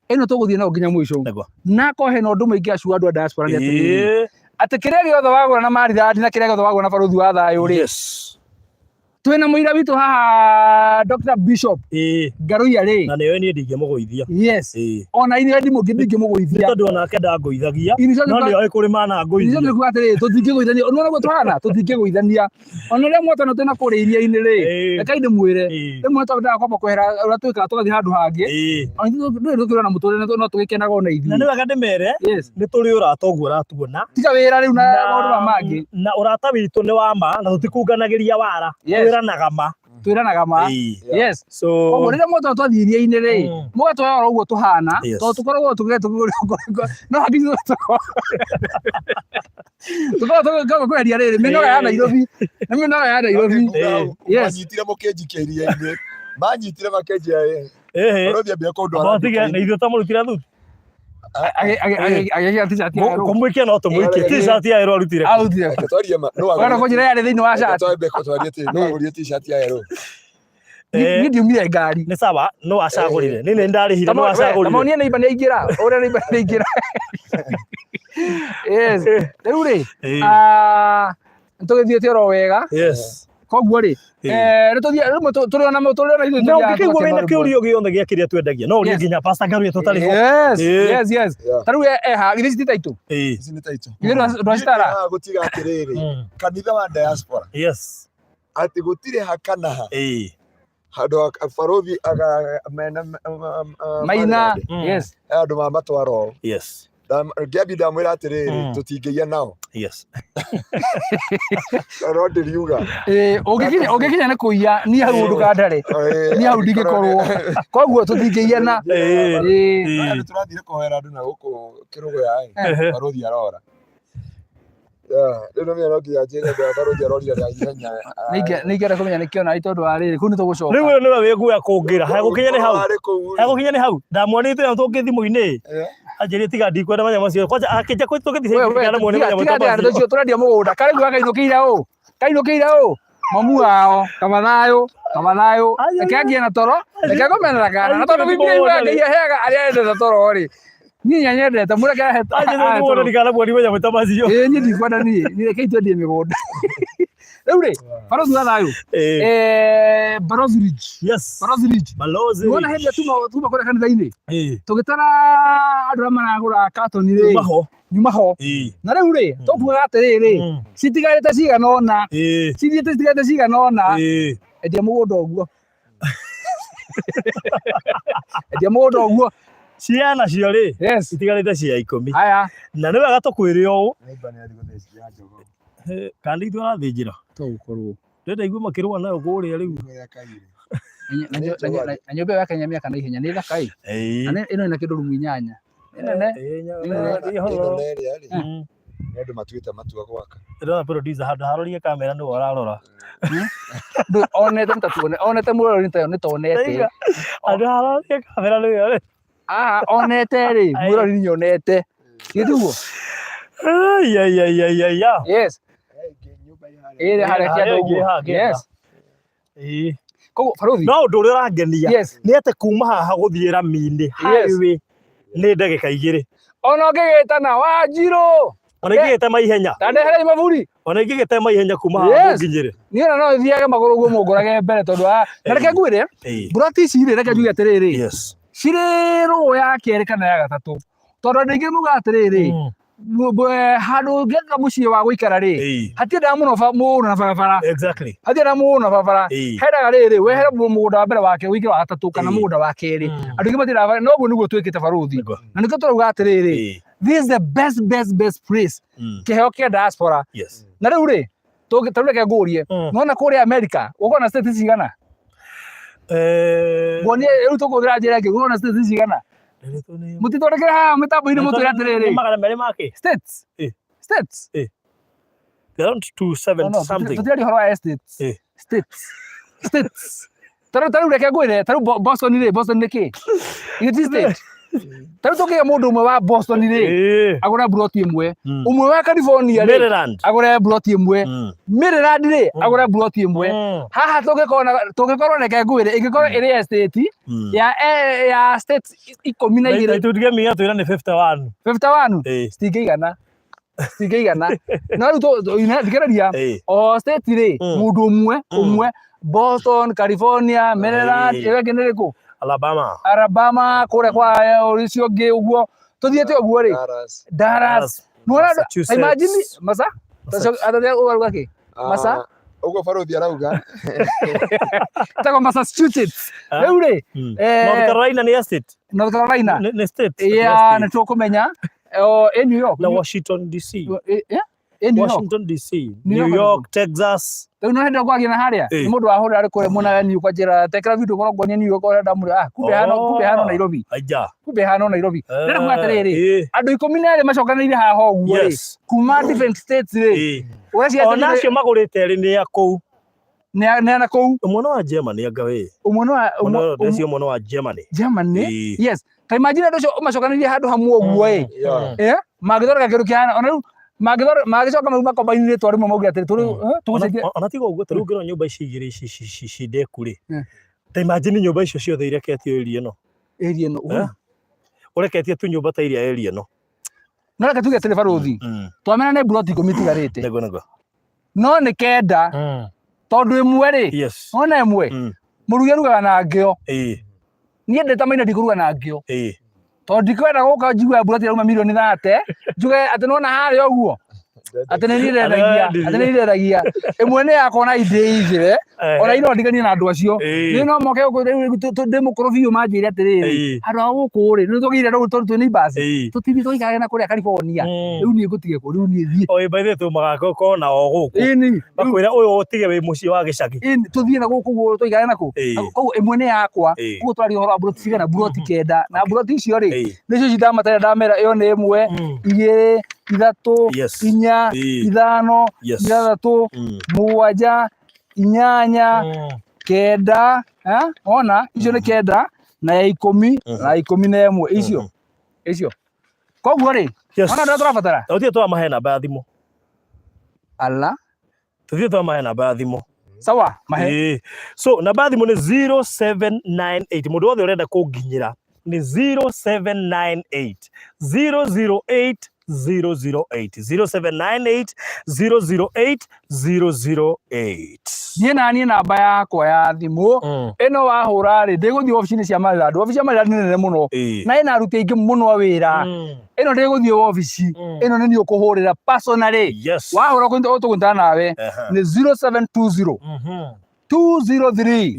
ĩno tũgũthiĩ nayo nginya mũico. Na akorwo hena ũndũ mũingĩ acu andũ a diaspora nĩ atĩrĩrĩ, atĩ kĩrĩa gĩothe wagũra na Maridadi na kĩrĩa gĩothe wagũra na Barũthi wa Thayũ rĩ, twĩna mũira witũ haha Dr. Bishop Ngaruiya rĩ, Na nĩwe niĩ ndingĩmũgũithia. Ona inyuĩ ndingĩmũgũithia. Tondũ onake ndangũithagia, no nĩoĩ kũrĩma na ngũithia. Ithuĩ kuga atĩrĩrĩ, tũtingĩgũithania. Nĩwona ũguo tũhana, tũtingĩgũithania. Ona rĩrĩa mwatona twĩna kũrĩa iria-inĩ rĩ, rekai ndĩmwĩre, rĩmwe twendaga kwamba kwehera ũrĩa twĩkaga tũgathiĩ handũ hangĩ. Ona ithuĩ ndũrĩ tũkĩrora na mũtũrĩre, no tũgĩkenaga ona ithuĩ. Na nĩ wega ndĩmere, nĩ tũrĩ ũrata ũguo ũratuona. Tiga wĩra rĩu na maũndũ maya mangĩ. Na ũrata witũ nĩ wa ma na tũtikunganagĩria wara, twĩranaga ma. Twĩranaga ma. So Koguo rĩrĩa mwatona twathiĩ iria-inĩ rĩ, mũgatuoya oro ũguo tũhana, tondũ tũkoragwo tũgĩte no hakiri tũkoragwo kweheria rĩrĩ mĩnoga ya Nairobi, nĩ mĩnoga ya Nairobi. Manyitire mũkĩnjikia iria-inĩ, manyitire makĩnjia Barũthi ambia kũndwara Tige nduka-inĩ. na ithuĩ twamũrutire thuti. Agĩkĩra t-shirt ya yerũ. Kũmũikia no tũmũikie. T-shirt ya yerũ arutire. Arutire. Reke twarie ma- nũ Wenda wagũrire kũnjĩra yarĩ thĩinĩ wa Reke shati. twambe twarie atĩ nũ wagũrire t-shirt ya yerũ? Niĩ ndiumire ngari. Nĩ sawa, no acagũrire. Nĩ nĩ ndarĩhire, no acagũrire. Tamonie neighbor nĩ aingĩra, ũrĩa neighbor nĩ aingĩra. Yes. Rĩu rĩ, nĩtũgĩthiĩte oro wega. Koguo rĩ, Ĩĩ. eh, nĩ tũthiĩ rĩmwe tũrĩ ona tũrĩ ona ithuĩ Na tũthiaga ũngĩkĩigua tũgakĩona wĩna rĩmwe. kĩũria gĩothe gĩa kĩrĩa twendagia no ũrie Yes. nginya Pastor Ngaruiya tũtarĩ ho. Yes, Ĩĩ. yes, yes. Yeah. Ta rĩu eha, githĩ ici ti taitũ? Ĩĩ. Ici nĩ taitũ. Githĩ ndwacitara? Niĩ gũtiga atĩrĩrĩ, Mm. kanitha wa diaspora Yes. atĩ gũtirĩ ha kana ha Ĩĩ. handũ ha barothi aga mena Maina, Maryland, yes. he andũ mamatwara ũũ Yes. Ngĩambi ndamwĩra atĩrĩrĩ tũtingĩiya nao Yes. no ndĩriuga Eh, ũngĩkinya ũngĩkinya nĩ kũiya niĩ hau ndũkandare niĩ hau ndingĩkorwo koguo tũtingĩiyana Ĩĩ. Ĩĩ. Ĩĩ. Andũ tũrathire kũhoera andũ na gũkũ kĩrũgũya ĩ Ehe. barothi arora rĩu nĩ no nginya njĩre andũ aya barothi arorire na ihenya Nĩ ingĩenda kũmenya nĩkĩ ona tondũ wa rĩrĩ kũu nĩ tũgũcoka Rĩu ũyũ nĩwe wĩ guoya kũngĩra. Hegũkinya nĩ hau. Arĩ kũu Hegũkinya nĩ hau. Ndamuonire tũrĩa tũngĩ thimũ-inĩ. Eh. Anjĩrire tiga ndikwenda manyamũ macio. Kwanja akĩnja kũ tũgĩthiĩ We, we, kana muone tiga manyamũ tiga ta atĩ andũ macio. acio tũrendia mũgũnda karĩu gakainũkĩire ũ kainũkĩire ũ mamu wao kaba thayũ kaba thayũ Ai, ai, reke angie na toro reke ngomene na kana na Ai, tondũ ai, Biblia ai, yugaga ai, Ngai aheaga arĩa endete toro rĩ niĩ nyanyendete mũreke ahe Anjĩrire ahe muone toro ndikana muone manyamũ ta macio. ĩĩ niĩ ndikwenda niĩ niĩ rekei twendie mĩgũnda rĩu rĩ barothi wa thayũ Ĩĩ. eh, Barothi Ridge Yes. Barothi Ridge Balozi. nĩwona hĩndĩ ĩrĩa tuma kũrĩa kanitha-inĩ Ĩĩ. tũgĩtara andũ arĩa maragũra katoni rĩ Kuma ho. nyuma ho Ĩĩ. na rĩu rĩ tũkugaga atĩrĩrĩ citigarĩte cigana ũna Ĩĩ. cithiĩte citigarĩte cigana ũna Ĩĩ. endia mũgũnda ũguo endia mũgũnda ũguo Ciana cio rĩ yes itigarĩte cia ikũmi. haya Na nĩ wega tũkwĩre ũũ. Neighbor nĩ athiĩ gũthĩnjia njogoo. Kana nĩ ithuĩ arathĩnjĩra. tũgũkorwo Ndĩrenda igue makĩrũa nayo kũrĩa rĩu. Ũrĩa kaire. na nyũmba ĩyo yakenya mĩaka na ihenya nĩ thaka ĩ Ĩĩ. na ĩno ĩna kĩndũ rumu inyanya nĩ nene Ĩĩ, Nĩ Ĩno nĩ ĩrĩa rĩ, Mm. nĩ andũ matuĩte matua gwaka. Ndĩrona producer handũ harorie kamera nĩwe ũrarora. Ndũ- onete nĩ ta tuone onete mũrori nĩ ta nĩ ta onete Ndaiga, Handũ harorie kamera nĩwe ũrarora. aha onete rĩ Ai. mũrori nĩ onete gĩtiguo Ai, ai, ai, ai, ai, ai. yes ĩrĩa harĩa Harĩa kĩanda ĩngĩ ũguo haha kĩanda. yes Ĩĩ. koguo barothi No ũndũ ũrĩa ũrangenia yes nĩ atĩ kuma haha gũthiĩ rami-inĩ highway nĩ ndagĩka igĩrĩ. ona ũngĩgĩtana wanjirũ Ona ingĩgĩtema ihenya. ta ndeherei maburi Ona ingĩgĩtema ihenya kuma haha Yes. mũnginyĩre. niĩ ona no thiage magũrũ ũguo mũngorage mbere tondũ wa na reke ngwĩre Ĩĩ. mburati ici rĩ reke njuge atĩrĩrĩ Yes. cirĩ rũũ ya kerĩ kana ya gatatũ tondũ andũ aingĩ maugaga atĩrĩrĩ Mm. handũ ũngĩaka mũciĩ wa gũikara rĩ Ĩĩ. hatiendaga mũno mũno na barabara Exactly. hatiendaga mũno na barabara Ĩĩ. hendaga rĩrĩ wehere mũgũnda wa mbere wake ũingĩre wa gatatũ kana Ĩĩ. mũgũnda wa kerĩ Mm. andũ aingĩ matiendaga bara- noguo nĩguo twĩkĩte barothi Nĩguo. na nĩkĩo tũrauga atĩrĩrĩ Ĩĩ. this is the best best best place Mm. kĩheo kĩa diaspora Yes. na rĩu rĩ ta rĩu reke ngũrie nona kũrĩa America ũkona state cigana Eh, nguonie rĩu tũkũhũthĩra njĩra ĩngĩ ũkona state cigana mũtitwandĩkĩre haha mĩtambo-inĩ mũtwĩre atĩrĩrĩ Nĩ 200 make. states Eh. states Around 270 No, no, something. tũtiraria ũhoro wa estates Eh. states states ta rĩu reke ngwĩre ta rĩu Boston rĩ Boston nĩ kĩ Githĩ ti state ta rĩu tũngĩgĩa mũndũ ũmwe wa Boston rĩ Ĩĩ. agũre mburoti ĩmwe Mm. ũmwe wa California rĩ Maryland. agũre mburoti ĩmwe Mm. Maryland rĩ Mm. agũre mburoti ĩmwe Mm. haha tũngĩkorwo na tũngĩkorwo reke ngwĩre ĩngĩkorwo ĩrĩ estate Mm. ya ya state 12 Tutige mia twĩra nĩ 51. 51 Ĩĩ. citingĩigana citingĩigana no rĩu thikĩrĩria Ĩĩ. o state rĩ Mm. mũndũ ũmwe Mm. ũmwe Boston California Maryland Ĩĩ. ĩyo ĩngĩ nĩ ĩrĩkũ Alabama. Alabama kũrĩa kwa ũcio ũngĩ ũguo tũthiĩte ũguo rĩ Dallas. Dallas nĩwona andũ- Massachusetts. imagine masa ũgaruga kĩ Masa? Ah, ũguo barothi arauga Ĩtagwo Massachusetts Ah. rĩu rĩ Mm. eh, North Carolina nĩ estate. North Carolina Nĩ nĩ state. yeah Nĩ nĩ state. tũkũmenya o ĩ New York Na Washington DC. yeah ĩ New York Washington DC. New New York York, Texas. rĩu no hĩndĩ ĩyo kwagia na harĩa Ĩĩ. nĩ mũndũ wahũrĩra arĩ kũrĩa mwena wa New York anjĩra tekera video korwo nguonia New York ũrĩa ndamũrĩ ah kumbe hano kumbe hano Oh. Nairobi Aija. kumbe hano Nairobi ndĩrenda kuga atĩrĩrĩ Ĩĩ. andũ 12 macokanĩrĩire haha ũguo rĩ Yes. kuma different states rĩ Ĩĩ. ũreciria Ona atĩrĩrĩ acio magũrĩte rĩ nĩ a kũu. nĩ ana kũu Ũmwe nĩ wa Germany anga wĩ. ũmwe nĩ wa Ũmwe ũmwe ndeci ũmwe nĩ wa Germany. Germany Ĩĩ. yes ta imagine andũ acio ũmacokanĩrĩrie handũ hamwe ũguo ĩ Yeah. eh mangĩthondeka kĩndũ kĩhana ona rĩu mangĩthondeka mangĩcoka mau makombaini rĩtwa rĩmwe mauge atĩrĩ tũrĩ tũgũcenjia Ona tiga ũguo ta rĩu ũngĩrora nyũmba ici igĩrĩ ici ci ndeku rĩ. Mm. Ta imagine nyũmba icio ciothe ireketio area ĩno. area ĩno Eh? Ũreketie tu nyũmba ta iria area ĩno. no reke tuge atĩrĩ barũthi Mm. twamena nĩ mburoti 10 itigarĩte Nĩguo nĩguo. no nĩ kenda Mm. Tondũ ĩmwe rĩ, Yes. wona ĩmwe, mũrugi arugaga na ngĩo. Niĩ ndĩ ta Maina ndikũruga na ngĩo. Tondũ ndikwenda gũka njigue mbura tirauma mirioni 30, njuge atĩ nĩwona harĩa ũguo, atĩ nĩ niĩ ndendagia, atĩ nĩ niĩ ndendagia. Ĩmwe nĩ yakwa na indĩigĩre, ona ino ndiganie na andũ acio. Niĩ no moke gũkũ rĩu ndĩ mũkũrũ biũ manjĩre atĩrĩrĩ, handũ ha gũkũ rĩ, nĩ twagĩire rĩu tondũ twĩ neighbors, tũthiĩ tũikarage na kũrĩa California. Rĩu niĩ ngũtige kũ, rĩu niĩ thiĩ. Oĩ by the way tumaga kona o gũkũ. Ĩni. Makwĩra ũyũ ũtige wĩ mũciĩ wa gĩcagi. Ĩni, tũthiĩ na gũkũ ũguo tũikare na kũ. Koguo ĩmwe nĩ yakwa. Koguo tũraria ũhoro wa mburoti cigana? Mburoti 9. Na mburoti icio rĩ, nĩcio ici ndamatarĩria ndamera ĩyo nĩ ĩmwe, 2, 3, 4, 5, 6, 7, 8, 9, wona icio nĩ 9 na ya 10 na 11 icio icio. Koguo rĩ, wona andũ arĩa tũrabatara. Tũthiĩ twamahe namba ya thimũ. Ala. Tũthiĩ twamahe namba ya thimũ. Sawa, mahe. So namba ya thimũ nĩ 0798, mũndũ wothe ũrenda kũnginyĩra nĩ 0798 008 008, 0798 008 008. Niĩ na niĩ namba yakwa ya thimũ ĩno wahũra rĩ, ndĩgũthiĩ wabici-inĩ cia Maryland. Wabici ya Maryland nĩ nene mũno na ĩna aruti aingĩ mũno a wĩra. Ĩno ndĩgũthiĩ wabici, ĩno nĩ niĩ ũkũhũrĩra personally. Wahũra tũkũnyitana nawe nĩ 0720 203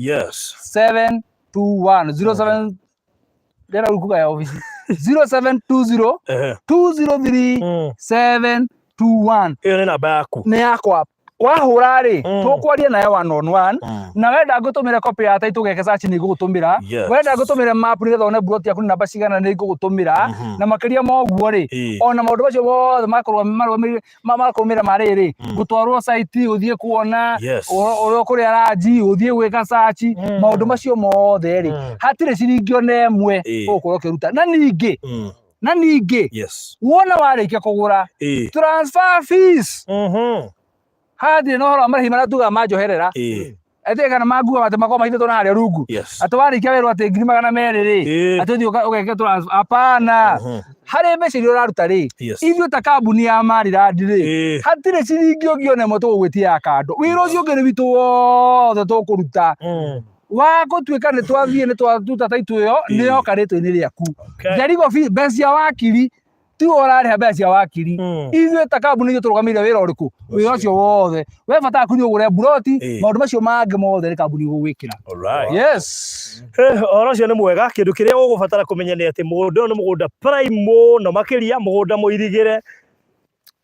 721 07 ndĩrenda rĩu kuga ya wabici 0720 203 721. Ĩyo nĩ namba yaku. Nĩ yakwa. Wahũra rĩ, tũkwaria nawe one on one. Na wenda ngũtũmĩre copy ya title ũgeke search nĩ ngũgũtũmĩra. Wenda ngũtũmĩre map nĩgetha wone plot yaku nĩ namba cigana nĩ ngũgũtũmĩra. Na makĩria ma ũguo rĩ, ona maũndũ macio mothe makorwo makũrũmĩrĩra ma rĩrĩ, gũtwarwo site, gũthiĩ kuona ũrĩa ũkũrĩa ranji, gũthiĩ gwĩka search, maũndũ macio mothe rĩ, hatirĩ ciringi ona ĩmwe ũgũkorwo ũkĩruta. Na ningĩ, na ningĩ, wona warĩkia kũgũra, transfer fees, hatirĩ na ũhoro wa marĩhi marĩa tugaga ma njoherera. Atĩ kana manguaga atĩ makoragwo mahithĩtwo na harĩa rungu. Atĩ warĩkia werwo atĩ 200,000 rĩ, atĩ ũthiĩ ũgeke transfer. Hapana. Harĩ mbeca iria ũraruta rĩ, ithuĩ ta kambuni ya Maryland rĩ, hatirĩ ciringi ũngĩ ona ĩmwe tũgũgwĩtia ya kando. Wĩra ũcio ũngĩ nĩ witũ wothe tũkũruta. Wa gũtuĩka nĩ twathiĩ nĩ twaruta title ĩyo, nĩ yoka rĩtwa-inĩ rĩaku. Njarigo mbeca cia wakiri, ti we ũrarĩha mbeca cia wakiri. Ithuĩ ta kambuni ithuĩ tũrũgamĩrĩire wĩra ũrĩkũ? Wĩra ũcio wothe. We bata waku nĩ ũgũre mburoti, maũndũ macio mangĩ mothe nĩ kambuni ĩgũgwĩkĩra. Yes. Ũhoro ũcio nĩ mwega. Kĩndũ kĩrĩa ũgũbatara kũmenya nĩ atĩ mũgũnda ũyũ nĩ mũgũnda prime mũno makĩria, mũgũnda mũirigĩre.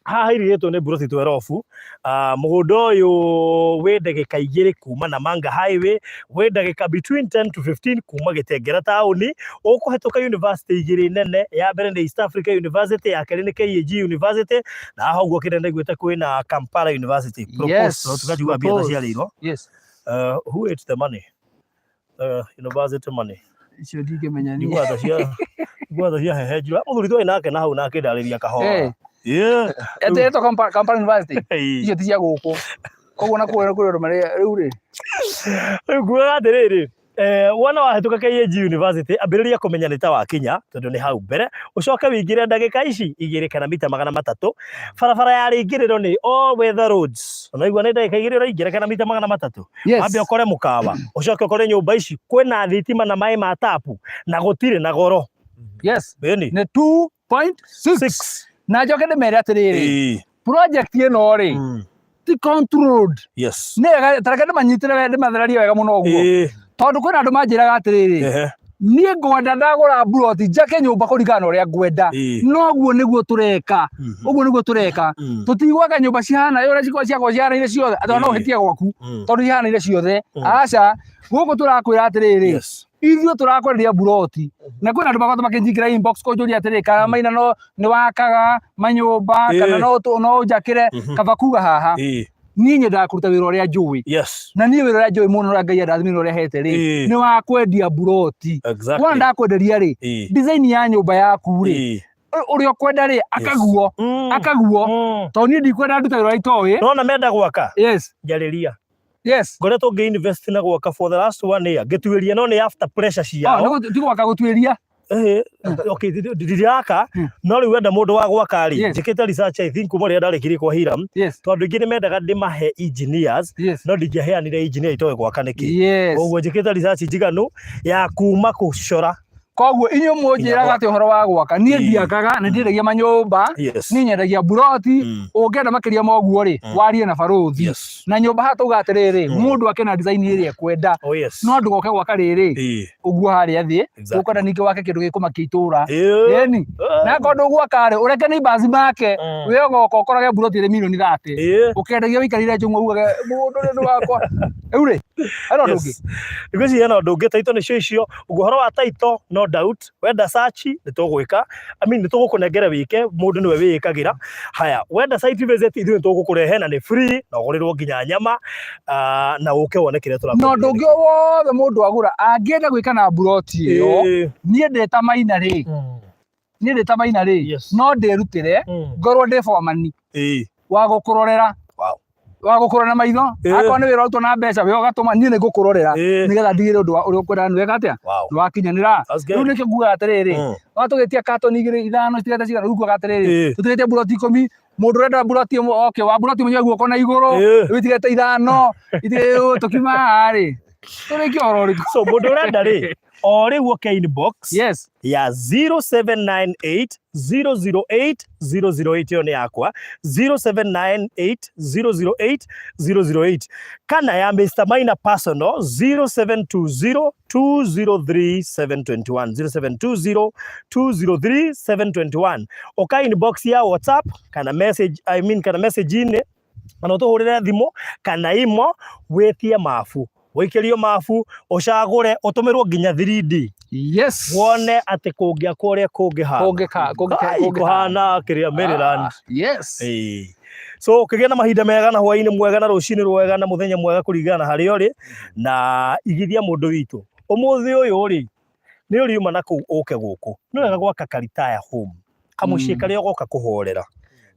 Haha hairigĩtwo nĩ mburoti 12. Mũgũnda ũyũ wĩ ndagĩka 2 kuma Namanga Highway, wĩ ndagĩka between 10 to 15 kuma Gĩtengera taũni. Ũkũhetũka university 2 nene, ya mbere nĩ East Africa University, ya kerĩ nĩ KAG University, na haha ũguo kĩrĩa ndaiguĩte kwĩna Kampala University. Yes. Tũkajua mbia Proposed. ciarĩirwo. Who ate the money? University money. Icio ndingĩmenya niĩ. Njiguaga cia njiguaga cia hehenjirwo. Mũthuri twarĩ nake na hau na akĩndarĩria kahora. Ĩtĩ ĩtwo Kampala University. Icio ti cia gũkũ. Koguo na kũrĩa kũrĩ andũ marĩa rĩu rĩ. Rĩu ngugaga atĩrĩrĩ, wona wahĩtũka KAG University, ambĩrĩria kũmenya nĩ ta wakinya, tondũ nĩ hau mbere, ũcoke wĩingĩre ndagĩka ici 2 kana mita 300. Barabara ya rĩingĩrĩro nĩ all weather roads. Ũnaigua nĩ ndagĩka 2 ũraingĩra kana mita 300. Wambe ũkore mũkawa, ũcoke ũkore nyũmba ici kwĩna thitima na maĩ ma tapu na gũtirĩ na goro. Ĩni. Nĩ 2.6. Na njoke ndĩmere atĩrĩrĩ, project ĩno rĩ, ti controlled. Nĩ wega, ta reke ndĩmanyitĩre wega, ndĩmatherarie wega mũno ũguo. Tondũ kwĩna andũ manjĩraga atĩrĩrĩ, niĩ ngwenda ndagũra mburoti njake nyũmba kũringana na ũrĩa ngwenda. Noguo nĩguo tũreka. Ũguo nĩguo tũreka. Tũtigwaka nyũmba cihana ũrĩa cikoragwo ciakwo cihanaine ciothe, atĩ no ũhĩtie gwaku tondũ cihanaine ciothe. Aca, gũkũ tũrakwĩra atĩrĩrĩ, ithuĩ tũrakwenderia mburoti. Na kwĩna andũ makoretwo makĩnjingĩra inbox kũnjũria atĩrĩrĩ, kana Maina no nĩ wakaga manyũmba, kana no ũnjakĩre, kaba kuga haha. Niĩ nyendaga kũruta wĩra ũrĩa njũĩ. Na niĩ wĩra ũrĩa njũĩ mũno ũrĩa Ngai andathimire na ũrĩa ahete rĩ, nĩ wa kwendia mburoti. Wona ndakwenderia rĩ, design ya nyũmba yaku rĩ, ũrĩa ũkwenda rĩ, akaguo, akaguo. Tondũ niĩ ndikwenda ndute wĩra ũrĩa itoĩ. Nona menda gwaka? Njarĩria. Ngoretwo ngĩ invest na gwaka for the last 1 year. Ngĩtuĩria no nĩ after pressure ciao. Ti gwaka gũtuĩria. Okay, ndiraka no rĩu wenda mũndũ wa gwaka rĩ, njĩkĩte research, I think kuma rĩrĩa ndarĩkirie kwa Hiram, tondũ aingĩ nĩ mendaga ndĩmahe engineers, no ndingĩaheanire engineer itoĩ gwaka nĩkĩ. Koguo njĩkĩte research njiganu ya kuma gũcora. Koguo inyuĩ mũnjĩraga atĩ ũhoro wa gwaka, niĩ ndiakaga na ndiendagia manyũmba, niĩ nyendagia mburoti. Ũngĩenda makĩria ma ũguo rĩ, warie na barũthi. Na nyũmba haha tauga atĩrĩrĩ, mũndũ ake na design ĩrĩa ekwenda. No ndũgoke gwaka rĩrĩ ũguo harĩa thĩ, ũkwenda ningĩ wake kĩndũ gĩkũmakia itũra. Ĩni na akorwo ndũgwaka rĩ, ũreke neighbors make, we ũgoka ũkorage mburoti ĩrĩ mirioni 30, ũkendagia ũikarĩire njũng'wa ugage mũgũnda ũyũ nĩ wakwa. Rĩu rĩ, hena ũndũ ũngĩ? Ngwĩciria hena ũndũ ũngĩ, taito nĩcio icio. Ũguo ũhoro wa taito, no doubt, wenda search nĩ tũgwĩka, I mean, nĩ tũgũkũnengera wĩke, mũndũ nĩwe wĩĩkagĩra. Haya, wenda site visit ithuĩ nĩ tũgũkũrehe na nĩ free, na ũgũrĩrwo nginya nyama, na ũke wone kĩrĩa tũrakũrehera. Na ũndũ ũngĩ o wothe mũndũ agũra angĩenda gwĩka na mburoti ĩyo, niĩ ndĩ ta Maina rĩ, niĩ ndĩ ta Maina rĩ, no ndĩrutĩre ngorwo ndĩ bomani wa gũkũrorera. Wa gũkũrora na maitho. Akorwo nĩ wĩra ũrutwo na mbeca, we ũgatũma, niĩ nĩ ngũkũrorera nĩgetha ndigĩrĩre ũndũ ũrĩa ũkwenda nĩ weka atĩa, nĩ wakinyanĩra. Rĩu nĩkĩo ngugaga atĩrĩrĩ, no tũgĩtia katoni igĩrĩ ithano itigĩte cigana, rĩu ngugaga atĩrĩrĩ, tũtigĩtie mburoti 10, mũndũ ũrenda mburoti ĩmwe oke, wa mburoti ĩmwe nyoe guoko na igũrũ. Rĩu itigĩte ithano, tũkiuma haha rĩ, tũrĩkie ũhoro ũrĩkũ? So mũndũ ũrenda rĩ, o rĩu oke inbox ya 0798 008 008, ĩyo nĩ yakwa, 0798 008 008, kana ya Mr. Maina personal, 0720 203 721, 0720 203 721. Ũka inbox ya WhatsApp kana message, I mean, kana message inĩ, kana ũtũhũrĩre thimũ kana imo, wĩtie mabu, wĩikĩrio mabu, ũcagũre, ũtũmĩrwo nginya 3D, wone atĩ kũngĩakwo ũrĩa kũngĩhana. Kũngĩka Ai, kũngĩhana. Kũhana kĩrĩa Maryland. Ĩĩ. So kĩgĩa na mahinda mega na hwaĩ-inĩ mwega na rũcinĩ rwega na mũthenya mwega kũringana na harĩa ũrĩ, na igithia mũndũ witũ ũmũthĩ ũyũ rĩ, nĩ ũriuma na kũu ũke gũkũ, nĩ wega gwaka karitaya home, kamũciĩ karĩa ũgoka kũhorera.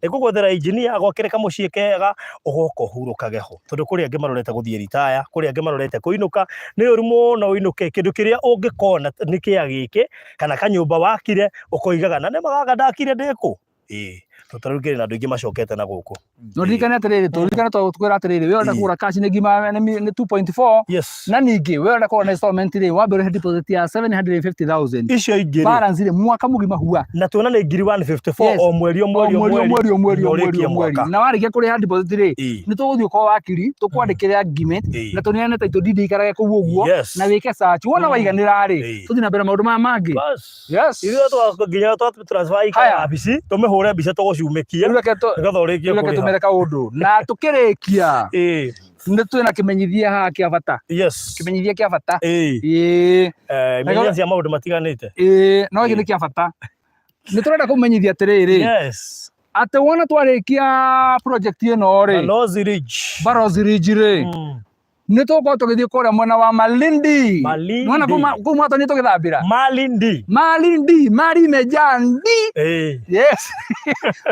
Nĩ ngũgwethera engineer agwakĩre kamũciĩ kega, ũgoka ũhurũkage ho, tondũ kũrĩ angĩ marorete gũthiĩ ritaya, kũrĩ angĩ marorete kũinũka. Nĩ ũru mũno ũinũke kĩndũ kĩrĩa ũngĩkona nĩ kĩa gĩkĩ kana kanyũmba wakire, ũkoigaga na nĩma gaka ndakire ndĩ kũ. Ĩĩ, tondũ ta rĩu ngĩrĩ na andũ aingĩ macokete na gũkũ. No ririkane atĩrĩrĩ, tũririkane twĩra atĩrĩrĩ, we ũrenda kũgũra cash nĩ ngima nĩ 2.4. Na ningĩ we ũrenda kũgũra na installment rĩ, wambe ũrĩhe deposit ya 750,000. Icio ingĩ rĩ, Balance rĩ, mwaka mũgima hua. Na tuona nĩ ngiri 154 o mweri, o O mweri, o mweri, o mweri, o mweri, o nginya mweri, ũrĩkie o mweri. mwaka. Na warĩkia kũrĩha deposit rĩ, nĩ tũgũthiĩ kwa wakiri tũkwandĩkĩre agreement na tũneane title deed ikarage kũu ũguo, na wĩke search wona waiganĩra rĩ, tũthiĩ na mbere na maũndũ maya mangĩ. Bas. Ithuĩ nginya twa transfer ikara Haya. wabici, tũmĩhũre mbica tũgũciumĩkie Rĩu reke nĩgetha ũrĩkie rĩu reke kũrĩha. tũmere kaũndũ na tũkĩrĩkia, nĩ twĩna kĩmenyithia haha kĩa bata. Kĩmenyithia kĩa bata. Ĩĩ. Imenyithia cia maũndũ matiganĩte. Ĩĩ, no gĩkĩ nĩ kĩa bata. Nĩ tũrenda kũmenyithia atĩrĩrĩ, atĩ wona twarĩkia project ĩno rĩ, Balozi Ridge. Balozi Ridge rĩ, nĩ tũgũkorwo tũgĩthiĩ kũrĩa mwena wa Malindi. Malindi. Nĩwona kũu mwatonyire tũgĩthambĩra? Malindi. Malindi, mari imejaa ndi. Yes.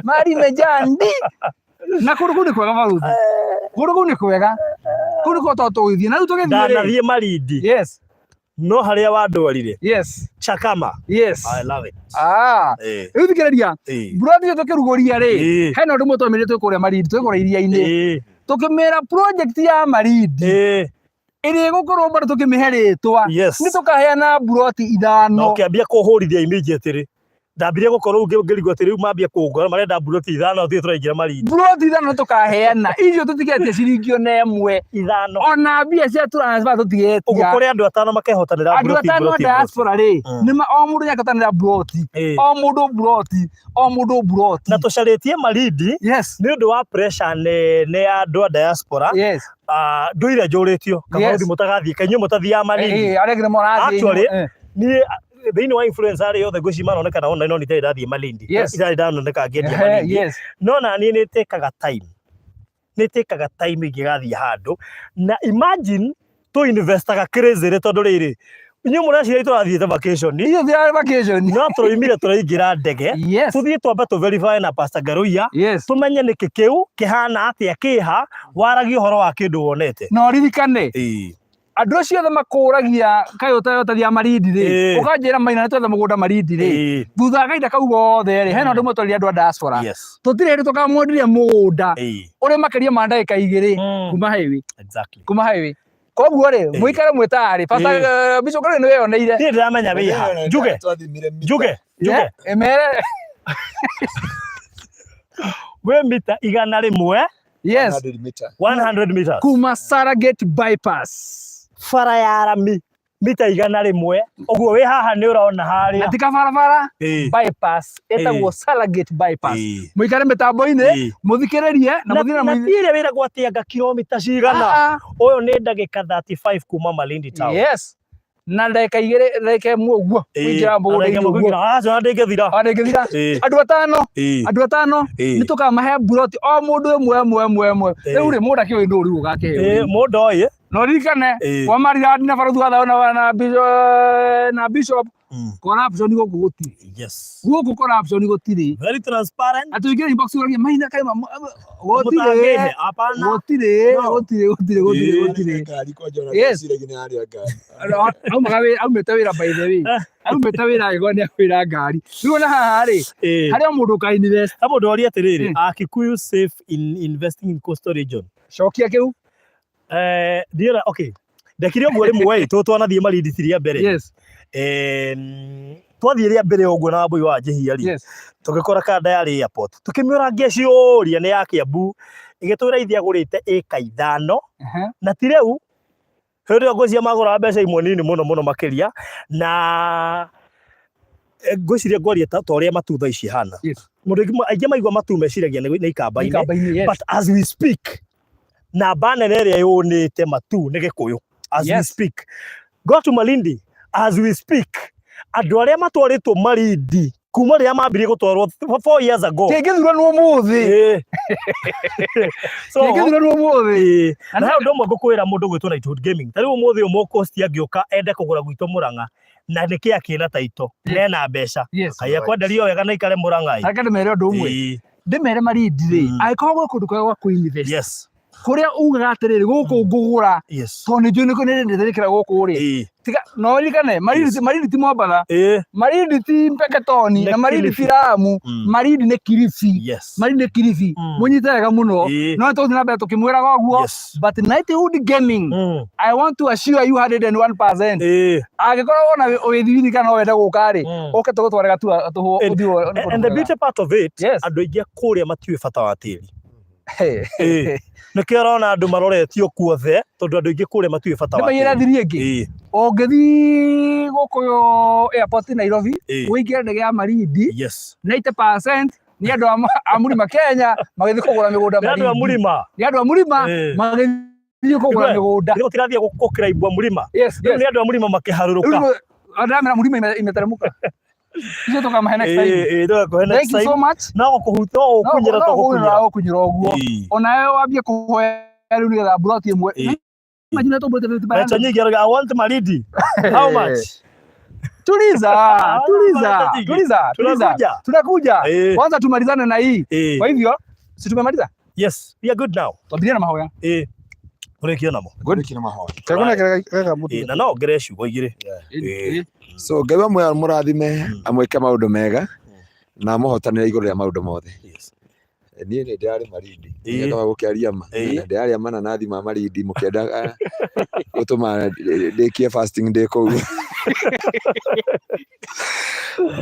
Mari imejaa ndi. Na kũndũ kũu nĩ kwega baruthi. Kũndũ kũu nĩ kwega. Kũu nĩkuo tũgũthiĩ. Na rĩu tũgĩthiĩ rĩ. Ndanathiĩ Malindi. No harĩa wandwarire. Chakama. I love it. Rĩu thikĩrĩria. Mburoti ĩyo tũkĩrugũria rĩ, hena ũndũ ũmwe twamĩrire twĩ kũrĩa Malindi, twĩ kũrĩa iria-inĩ. Tũkĩmĩra project ya Malindi ĩrĩa ĩgũkorwo bado tũkĩmĩhe rĩtwa. Nĩ tũkaheana mburoti Na ithano. ũkĩambia kũhũrithia immediately. Ndambirie gũkorwo rĩu ngĩrigwo atĩ rĩu mambia kũngora marenda mburoti ithano, ithuĩ tũraingĩra Malindi. Mburoti ithano tũkaheana. Icio tũtigetia ciringi ona ĩmwe. Ithano. Ona mbia cia transfer tũtigetia. Ũguo kũrĩ andũ atano makehotanĩra Andũ mburoti, atano a mburoti, mburoti. diaspora rĩ, nĩma o mũndũ nĩakehotanĩra mburoti. O mũndũ mburoti, o mũndũ mburoti. Na tũcarĩtie Malindi nĩ ũndũ wa pressure nene ya andũ a diaspora. Ndũire njũrĩtio kamau mũtagathiĩ, kaĩ inyuĩ mũtathiaga Malindi? Arĩa angĩ nĩ marathiĩ. Actually, niĩ thĩinĩ wa influencer arĩa othe ngwĩciria maronekana online, no niĩ itarĩ ndathiĩ Malindi. Itarĩ ndanoneka ngĩendia Malindi. No na niĩ nĩ tĩkaga time. Nĩ tĩkaga time ingĩgathiĩ handũ. Na imagine tũ investaga crazy rĩ, tondũ rĩrĩ, inyuĩ mũreciria tũrathiĩte vacation. Ithuĩ tũrathiĩ vacation. No tũroimire tũraingĩra ndege. Tũthiĩ twambe tũ verify na Pastor Ngaruiya. Tũmenye nĩkĩ kĩu kĩhana atĩa, kĩha, waragie ũhoro wa kĩndũ wonete. Na ũririkane, Andũ acio othe makũragia kaĩ ũtathiaga Malindi rĩ, Ĩĩ. ũkanjĩra Maina nĩ twetha mũgũnda Malindi rĩ, Ĩĩ. thutha wa kahinda kau gothe rĩ, hena ũndũ ũmwe twarire andũ a diaspora. Yes. Tũtirĩ hĩndĩ tũkamwenderia mũgũnda Ĩĩ. ũrĩ makĩria ma ndagĩka 2 kuma highway, Exactly. kuma highway. Koguo rĩ, Ĩĩ. mũikare mwĩtarĩ. Pastor Bishop Karuri nĩ weyoneire. Niĩ ndĩramenya wĩ ha. Njuge. Twathimire mita. Njuge. Njuge. Mere. Wĩ mita 100. Yes. 100 meter. 100 meters. Kuma Saragate bypass. Bara ya rami mita 100. Ũguo wĩ haha nĩ ũrona harĩa. Na ti kabarabara Ĩĩ. bypass ĩtagwo Saragate bypass. Ĩĩ. Mũikare mĩtambo-inĩ, Ĩĩ. mũthikĩrĩrie na mũthiĩ na Na ti ĩrĩa wĩragwo atĩ anga kilomita cigana. Ah, ah. Ũyũ nĩ ndagĩka 35 kuma Malindi town. Yes. Na ndagĩka 2, ndagĩka 1 ũguo Ĩĩ. kũingĩra Na mũgũnda-inĩ ndagĩka ĩmwe ũguo. kũingĩra. Aca ndĩngĩthira. Ah, ndĩngĩthira. Ĩĩ. Andũ atano, Ĩĩ. andũ atano Ĩĩ. nĩ tũkamahe mburoti o mũndũ ĩmwe ĩmwe ĩmwe ĩmwe. Ĩĩ. Rĩu rĩ mũndũ akĩũĩ nũ rĩu ũgakĩheo. Ĩĩ, mũndũ oĩ. Na ũririkane Ĩĩ. kwa Marirandi na Barũthi wa Thayũ na Bishop corruption gũkũ gũtirĩ. Yes. Gũkũ corruption gũtirĩ. Very transparent. Na tũingĩre inbox ũragia Maina kaĩ gũtirĩ. Mũtangĩhe. Hapana. Gũtirĩ, No. gũtirĩ, gũtirĩ, gũtirĩ, Ĩĩ. gũtirĩ. Ngari kwanja ona Yes. ndeciragia nĩ harĩa ngari. Aumaga wĩra, aumĩte wĩra by the way. Aumĩte wĩra agĩkorwo nĩ akwĩra ngari. Rĩu ona haha rĩ, Ĩĩ. harĩ o mũndũ ũka invest. He mũndũ oria atĩrĩrĩ, are Kikuyu safe in investing in coastal region? Cokia kĩu. Ndiĩra, okay. Ndekire ũguo rĩmwe ĩ, twanathiĩ Malindi ti rĩa mbere. Yes. Twathiĩ rĩa mbere ũguo na Wambũi wa Njihia rĩ, Yes. tũgĩkora kanda yarĩ airport. Tũkĩmĩũra ciũria nĩ ya Kiambu, ĩgĩtwĩra ithe agũrĩte ĩka 5, na ti rĩu, hĩndĩ ĩyo ngwĩciria magũraga mbeca imwe nini mũno mũno makĩria, na ngwĩciria ngwaria ta ũrĩa Matu thaa ici ihana. Yes. Mũndũ aingĩ maigua Matu meciragia nĩ ikamba-inĩ. Ikamba-inĩ, yes. But as we speak, namba nene ĩrĩa yũnĩte Matu nĩ Gĩkũyũ. As we Yes. speak. Go to Malindi, as we speak, andũ arĩa matwarĩtwo Malindi kuma rĩrĩa mambirie gũtwarwo 4 years ago. Kĩngĩthuranwo ũmũthĩ. Ĩĩ. So, Kĩngĩthuranwo ũmũthĩ. ĩĩ. Na he ũndũ ũmwe ngũkwĩra mũndũ gwĩtwo Nightwood Gaming. Ta rĩu ũmũthĩ ũyũ Mũkũsti angĩũka ende kũgũra gwitũ Mũrang'a na nĩkĩ akĩna taito nena mbeca. Yes. Kaĩ akwenderio wega na ikare Mũrang'a ĩ. Reke ndĩmere ũndũ ũmwe. Ĩĩ. Ndĩmere Malindi rĩ, angĩkorwo gwĩ kũndũ kwega gwa kũ-invest. Yes. Kũrĩa ugaga atĩrĩrĩ gũkũ ngũgũra Yes. tondũ nĩ njũĩ nĩ ndĩrĩkĩra gũkũ rĩ. Ĩĩ. Tiga no ũririkane Malindi Malindi ti Mombatha. Ĩĩ. Malindi ti Mpeketoni Nĩ na Malindi ti Kilifi. Lamu. Malindi nĩ Kilifi. Yes. Malindi nĩ Kilifi. Mũnyite wega mũno. No nĩ tũgũthiĩ na mbere tũkĩmwĩraga ũguo. Yes. But Nightwood Gaming, I want to assure you 101%. Ĩĩ. Angĩkorwo wona wĩ thibini kana no wende gũka rĩ, ũke tũgũtware gatua tũhũ ũthiĩ And the beauty part of it, Yes. andũ aingĩ a kũrĩa matiũĩ bata wa tĩri. Ĩĩ. Nĩkĩo ũrona andũ maroretio kuothe tondũ andũ aingĩ kũrĩa matiũĩ bata wa Nĩmaiyĩra tĩri. thiri ĩngĩ. Ĩĩ. Ũngĩthiĩ gũkũ airport Nairobi, Ĩĩ. ũingĩre ndege ya Malindi, Yes. 90% nĩ andũ a Mũrima Kenya magĩthiĩ kũgũra mĩgũnda Nĩ andũ a Malindi. Mũrima. Nĩ andũ a Mũrima Ĩĩ. magĩthiĩ kũgũra Igwe, mĩgũnda. Nĩ gũtirathiĩ gũkĩraibwa Mũrima. Yes, Rĩu yes. nĩ andũ a Mũrima makĩharũrũka. Rĩu ndamera Mũrima imeteremũka. Icio tũkamahe next time. Ĩĩ, ĩĩ, tũgakũhe next Thank you so time. much. No gũkũhuta, no gũkunyĩra No tũgũkunyĩra. gũkunyĩra ũguo. Ĩĩ. Onawe wambie kũhoya rĩu nĩgetha mburoti ĩmwe. Ĩĩ. Imagine tũmburoti 50 by Mbeca 100. nyingĩ arauga, I want Malindi. How much? Tuliza, tuliza, Mbeca nyingĩ. tuliza, tuliza. Tunakuja. Tunakuja. Ĩĩ. Kwanza tumalizane na hii. Ĩĩ. Kwa hivyo, si tumemaliza? Yes, we are good now. Twambirie na mahoya. Ĩĩ. Tũrĩkie namo. Good. Na mahoya. Kaguna kega mũtu. Ĩĩ, na no ngere ciugo igĩrĩ. Ĩĩ. So Ngai wa muoyo mũrathime amwĩke maũndũ mega na amũhotanĩre igũrũ rĩa maũndũ mothe. Yes. Niĩ nĩ ndĩrarĩ Malindi. Ĩĩ. Nĩendaga gũkĩaria ma. Ĩĩ. Na ndĩrarĩa mananathi ma Malindi mũkĩendaga gũtũma ndĩkie fasting ndĩ kũu.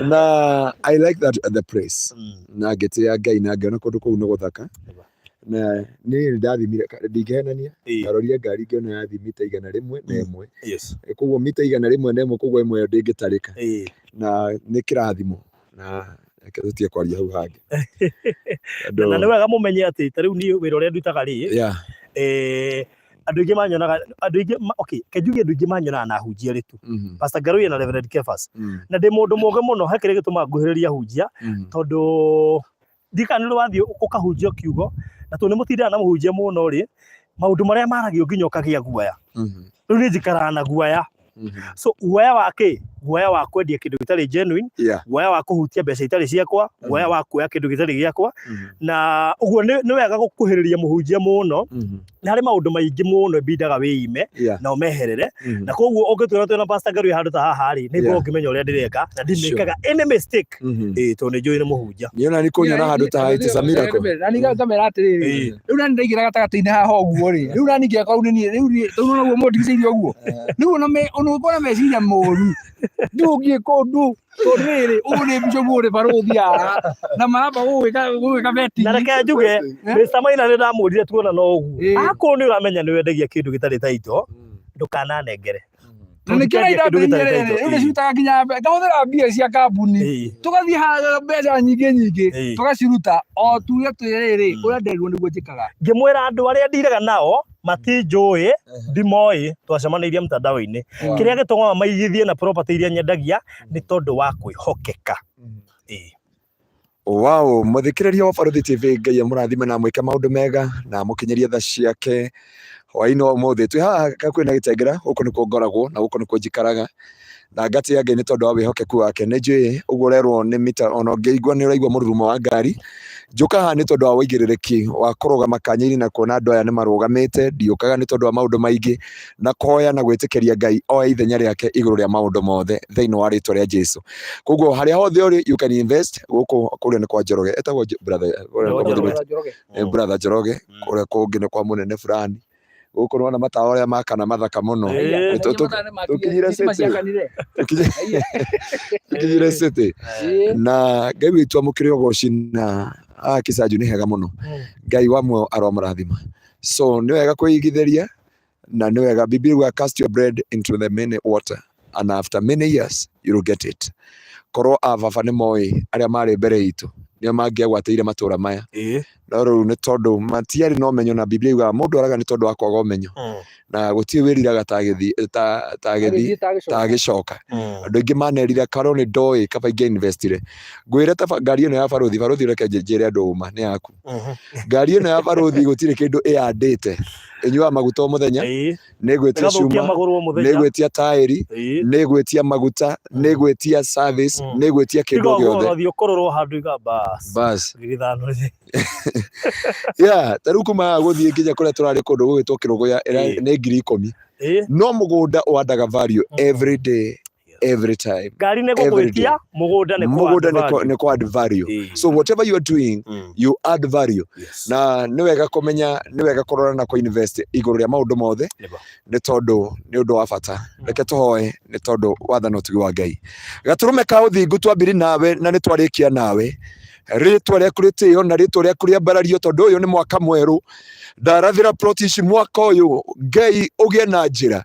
Na I like that the place. Na ngĩtĩĩa Ngai na ngĩona kũndũ kũu nĩ gũthaka. Na niĩ nĩ ndathimire ndingĩhenania Ĩĩ. ndarorire ngari ngĩona yathiĩ mita 101. Yes. Koguo mita 101 koguo ĩmwe ĩyo ndĩngĩtarĩka. Ĩĩ. Na nĩ kĩrathimo na reke tũtige kwaria hau hangĩ. Na nĩ wega mũmenye atĩ ta rĩu niĩ wĩra ũrĩa ndutaga rĩ, Yeah. andũ aingĩ manyonaga, andũ aingĩ okay, ke njuge andũ aingĩ manyonaga na ahunjia rĩ tu. Pastor Ngaruiya na Reverend Kefas. Na ndĩ mũndũ mũũgĩ mũno, he kĩrĩa gĩtũmaga nguhĩrĩrie ahunjia, tondũ ndikana nĩ wathiĩ ũkahunjia kiugo, na tondũ nĩ mũtindaga na mũhunjia mũno rĩ, maũndũ marĩa maragio nginya ũkagĩa guoya. Rĩu niĩ njikaraga na guoya. So guoya wa kĩ? Guoya wa kwendia kĩndũ gĩtarĩ genuine, guoya wa kũhutia mbeca itarĩ ciakwa, guoya wa kuoya kĩndũ gĩtarĩ gĩakwa. Na ũguo nĩ wega gũkuhĩrĩria mũhunjia mũno. Nĩ harĩ maũndũ maingĩ mũno ĩbindaga wĩime na ũmeherere. Na koguo ũngĩtwĩra twĩna Pastor Ngaruiya handũ ta haha rĩ, nĩ ngorwo ngĩmenya ũrĩa ndĩreka na ndimĩkaga any mistake. Ĩĩ, tondũ nĩ njũĩ nĩ mũhunjia. Niĩ ona nĩ kũnyona handũ ta haha, it's a miracle. Na ningĩ ngamera atĩrĩrĩ, rĩu nani ndaingĩra gatagatĩ-inĩ haha ũguo rĩ, rĩu nani ngĩakorwo nĩ niĩ rĩu niĩ tondũ noguo mũndigicĩirie ũguo, rĩu ona ũngĩkorwo na meciria moru ndũngĩka ũndũ, tondũ rĩrĩ, ũyũ nĩ bishop, ũyũ nĩ barũthi haha na maramba gũgwĩka vetting. Na reke njuge, Mr. Maina nĩ ndamwĩrire tuona no ũguo, akorwo nĩ ũramenya nĩ wendagia kĩndũ gĩtarĩ title, ndũkananengere. Na nĩkĩo Tũngĩkendia kĩndũ gĩtarĩ rĩrĩ title. rĩu nĩcirutaga nginya ngahũthĩra mbia cia kambuni, tũgathiĩ haha mbeca nyingĩ nyingĩ, tũgaciruta o tuge atĩrĩrĩ, ũrĩa nderirwo nĩguo njĩkaga. Ngĩmwĩra andũ arĩa ndiraga nao matinjũĩ, ndimoĩ, twacemanĩirie mtandao-inĩ. Kĩrĩa gĩtũmaga maigithie na property iria nyendagia nĩ tondũ wa kwĩhokeka. Ĩĩ. Wow, mũthikĩrĩria wa Barũthi TV, Ngai amũrathime na amwĩke maũndũ mega na amũkinyĩrie tha ciake hwaĩ-inĩ wa ũmũthĩ. Twĩ haha hakuhĩ na Gĩtengera, gũkũ nĩkuo ngoragwo na gũkũ nĩkuo njikaraga na ngatĩĩa Ngai nĩ tondũ wa wĩhokeku wake. Nĩ njũĩ ũguo ũrerwo nĩ mita, ona ũngĩigua nĩ ũraigua mũrurumo wa ngari, njũkaga haha nĩ tondũ wa ũigĩrĩrĩki wa kũrũgama kanya-inĩ na kuona andũ aya nĩ marũgamĩte. Ndiũkaga nĩ tondũ wa maũndũ maingĩ, na kũhoya na gwĩtĩkĩria Ngai oe ithenya rĩake igũrũ rĩa maũndũ mothe thĩinĩ wa rĩtwa rĩa Jesu. Koguo harĩa hothe ũrĩ, you can invest gũkũ. Kũrĩa nĩ kwa Njoroge, etagwo brother, kũrĩa kwa Njoroge. Mũthuri- brother Njoroge. Kũrĩa kũngĩ nĩ kwa mũnene fulani. Gũkũ nĩwona matawa ũrĩa makana mathaka mũno. Tũkinyire city. Tũkinyire city na Ngai witũ amũkĩre ũgoci na haha Kĩcanju nĩ hega mũno. Ngai wa muoyo aromũrathima. So nĩ wega kwĩigithĩria na nĩ wega. Bibilia yugaga, "Cast your bread into the many water and after many years you will get it." Korwo a baba nĩ moĩ, arĩa marĩ mbere itũ nĩo mangĩagwatĩire matũra maya, no rĩu nĩ tondũ matiarĩ na ũmenyo, na Bibilia yugaga mũndũ araga nĩ tondũ wa kwaga ũmenyo, na gũtirĩ wĩriraga ta agĩthiĩ ta agĩcoka. Andũ aingĩ manerira, karwo nĩ ndoĩ kaba ingĩa investire. Ngwĩre ta ngari ĩno ya barũthi, barũthi, reke njĩre andũ ũma nĩ yaku. Ngari ĩno ya barũthi gũtirĩ kĩndũ ĩyandĩte, ĩnyuaga maguta o mũthenya, nĩ gwĩtia Ĩgathũkia cuma, magũrũ o nĩ mũthenya. gwĩtia taĩri, nĩ gwĩtia maguta, nĩ gwĩtia service, nĩ gwĩtia Tiga kĩndũ ũguo gĩothe. ũrathiĩ ũkũrũrwo handũ iga bas. Bas. 5,000. Yeah, ta rĩu kuma haha gũthiĩ nginya kũrĩa tũrarĩ kũndũ gũgĩtwo Kĩrũgũya nĩ 10,000. No mũgũnda wandaga value every day, every time. Ngari nĩ Every gũgwĩtia, mũgũnda nĩ mũgũnda kũ-add value. Nĩ kũ add value. So whatever you are doing, you add value. Na nĩ wega kũmenya, nĩ wega kũrora na kũ-invest igũrũ rĩa maũndũ mothe, nĩ tondũ nĩ ũndũ wa bata. Reke tũhoe nĩ tondũ wathana ũtugi wa Ngai. Gatũrũme ka ũthingu, twambiri nawe na nĩ twarĩkia nawe. Rĩtwa rĩaku rĩtĩo na rĩtwa rĩaku rĩambarario, tondũ ũyũ nĩ mwaka mwerũ. Ndarathĩra plot ici mwaka ũyũ, Ngai ũgĩe na njĩra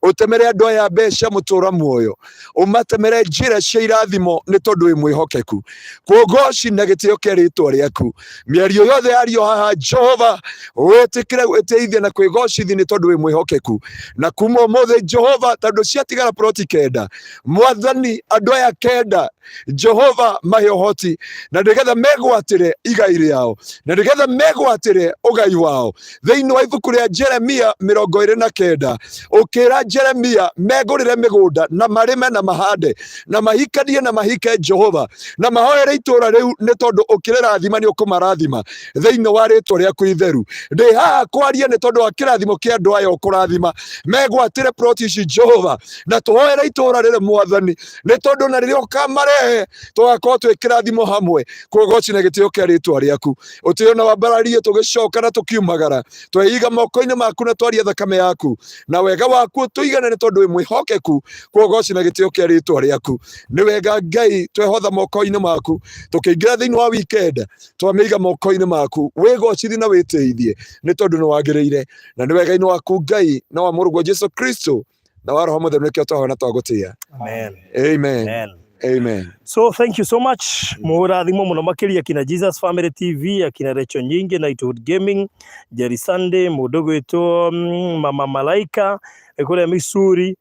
ũtemere andũ aya mbeca mũtũra muoyo, ũmatemere njĩra cia irathimo, nĩ tondũ wĩ mwĩhokeku. Kũgoci na gĩtĩo kĩa rĩtwa rĩaku. Mĩario yothe yario haha, Jehova, wĩtĩkĩre gwĩtĩithia na kwĩgocithia, nĩ tondũ wĩ mwĩhokeku. Na kuma ũmũthĩ, Jehova, tondũ ciatigara ploti 9, Mwathani, andũ aya 9, Jehova, mahe ũhoti na nĩgetha megwatĩre igai rĩao na nĩgetha megwatĩre ũgai wao. Thĩinĩ wa ibuku rĩa Jeremia 29, ũkĩra Jeremia megũrĩre mĩgũnda na marĩme na mahande na mahikanie na mahike, Jehova, na mahoere itũũra rĩu, nĩ tondũ ũkĩrĩrathima nĩ ũkũmarathima. Thĩinĩ wa rĩtwa rĩaku itheru, ndĩ haha kwaria nĩ tondũ wa kĩrathimo kĩa andũ aya ũkũrathima megwatĩre ploti ici, Jehova, na tũhoere itũũra rĩrĩ, Mwathani, nĩ tondũ na rĩrĩa ũkamarehe tũgakorwo twĩ kĩrathimo hamwe. Kũgoci na gĩtĩo kĩa rĩtwa rĩaku, ũtĩo na wambararie. Tũgĩcoka na tũkiumagara, tweiga moko-inĩ maku na twaria thakame yaku na wega waku ũtũigane, nĩ tondũ wĩ mwĩhokeku. Kũgoci na gĩtĩo kĩa rĩtwa rĩaku. Nĩ wega Ngai, twehotha moko-inĩ maku tũkĩingĩra thĩinĩ wa weekend, twamĩiga moko-inĩ maku. Wĩgocithie na wĩtĩithie, nĩ tondũ nĩ wagĩrĩire, na nĩ wega-inĩ waku Ngai, na wa mũrũguo Jesu Kristo, na wa Roho Mũtheru, nĩkĩo twahoya na twagũtĩĩa. Amen. Amen. Amen. Amen. So thank you so much. Mũrathimwo mũno makĩria, akina Jesus Family TV, akina Rachel Nyingĩ, Nightwood Gaming, Jerry Sunday, mũndũ gwĩtwo Mama Malaika kũrĩa Missouri,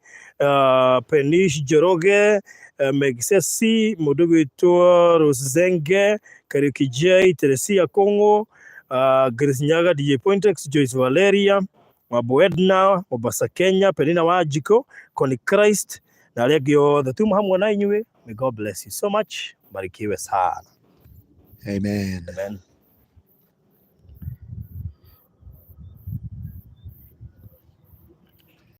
Penish Njoroge, Megsesi, mũndũ gwĩtwo Rose Zenge, Kariuki J, Teresia Kong'o, Grace Nyaga, DJ Pointex, Joyce Valeria, Wambo Edna, Mombasa Kenya, Penina Wanjiko, Connie Christ, Na arĩa angĩ othe tuma hamwe na inyuĩ. May God bless you so much. Barikiwe sana. Amen. Amen.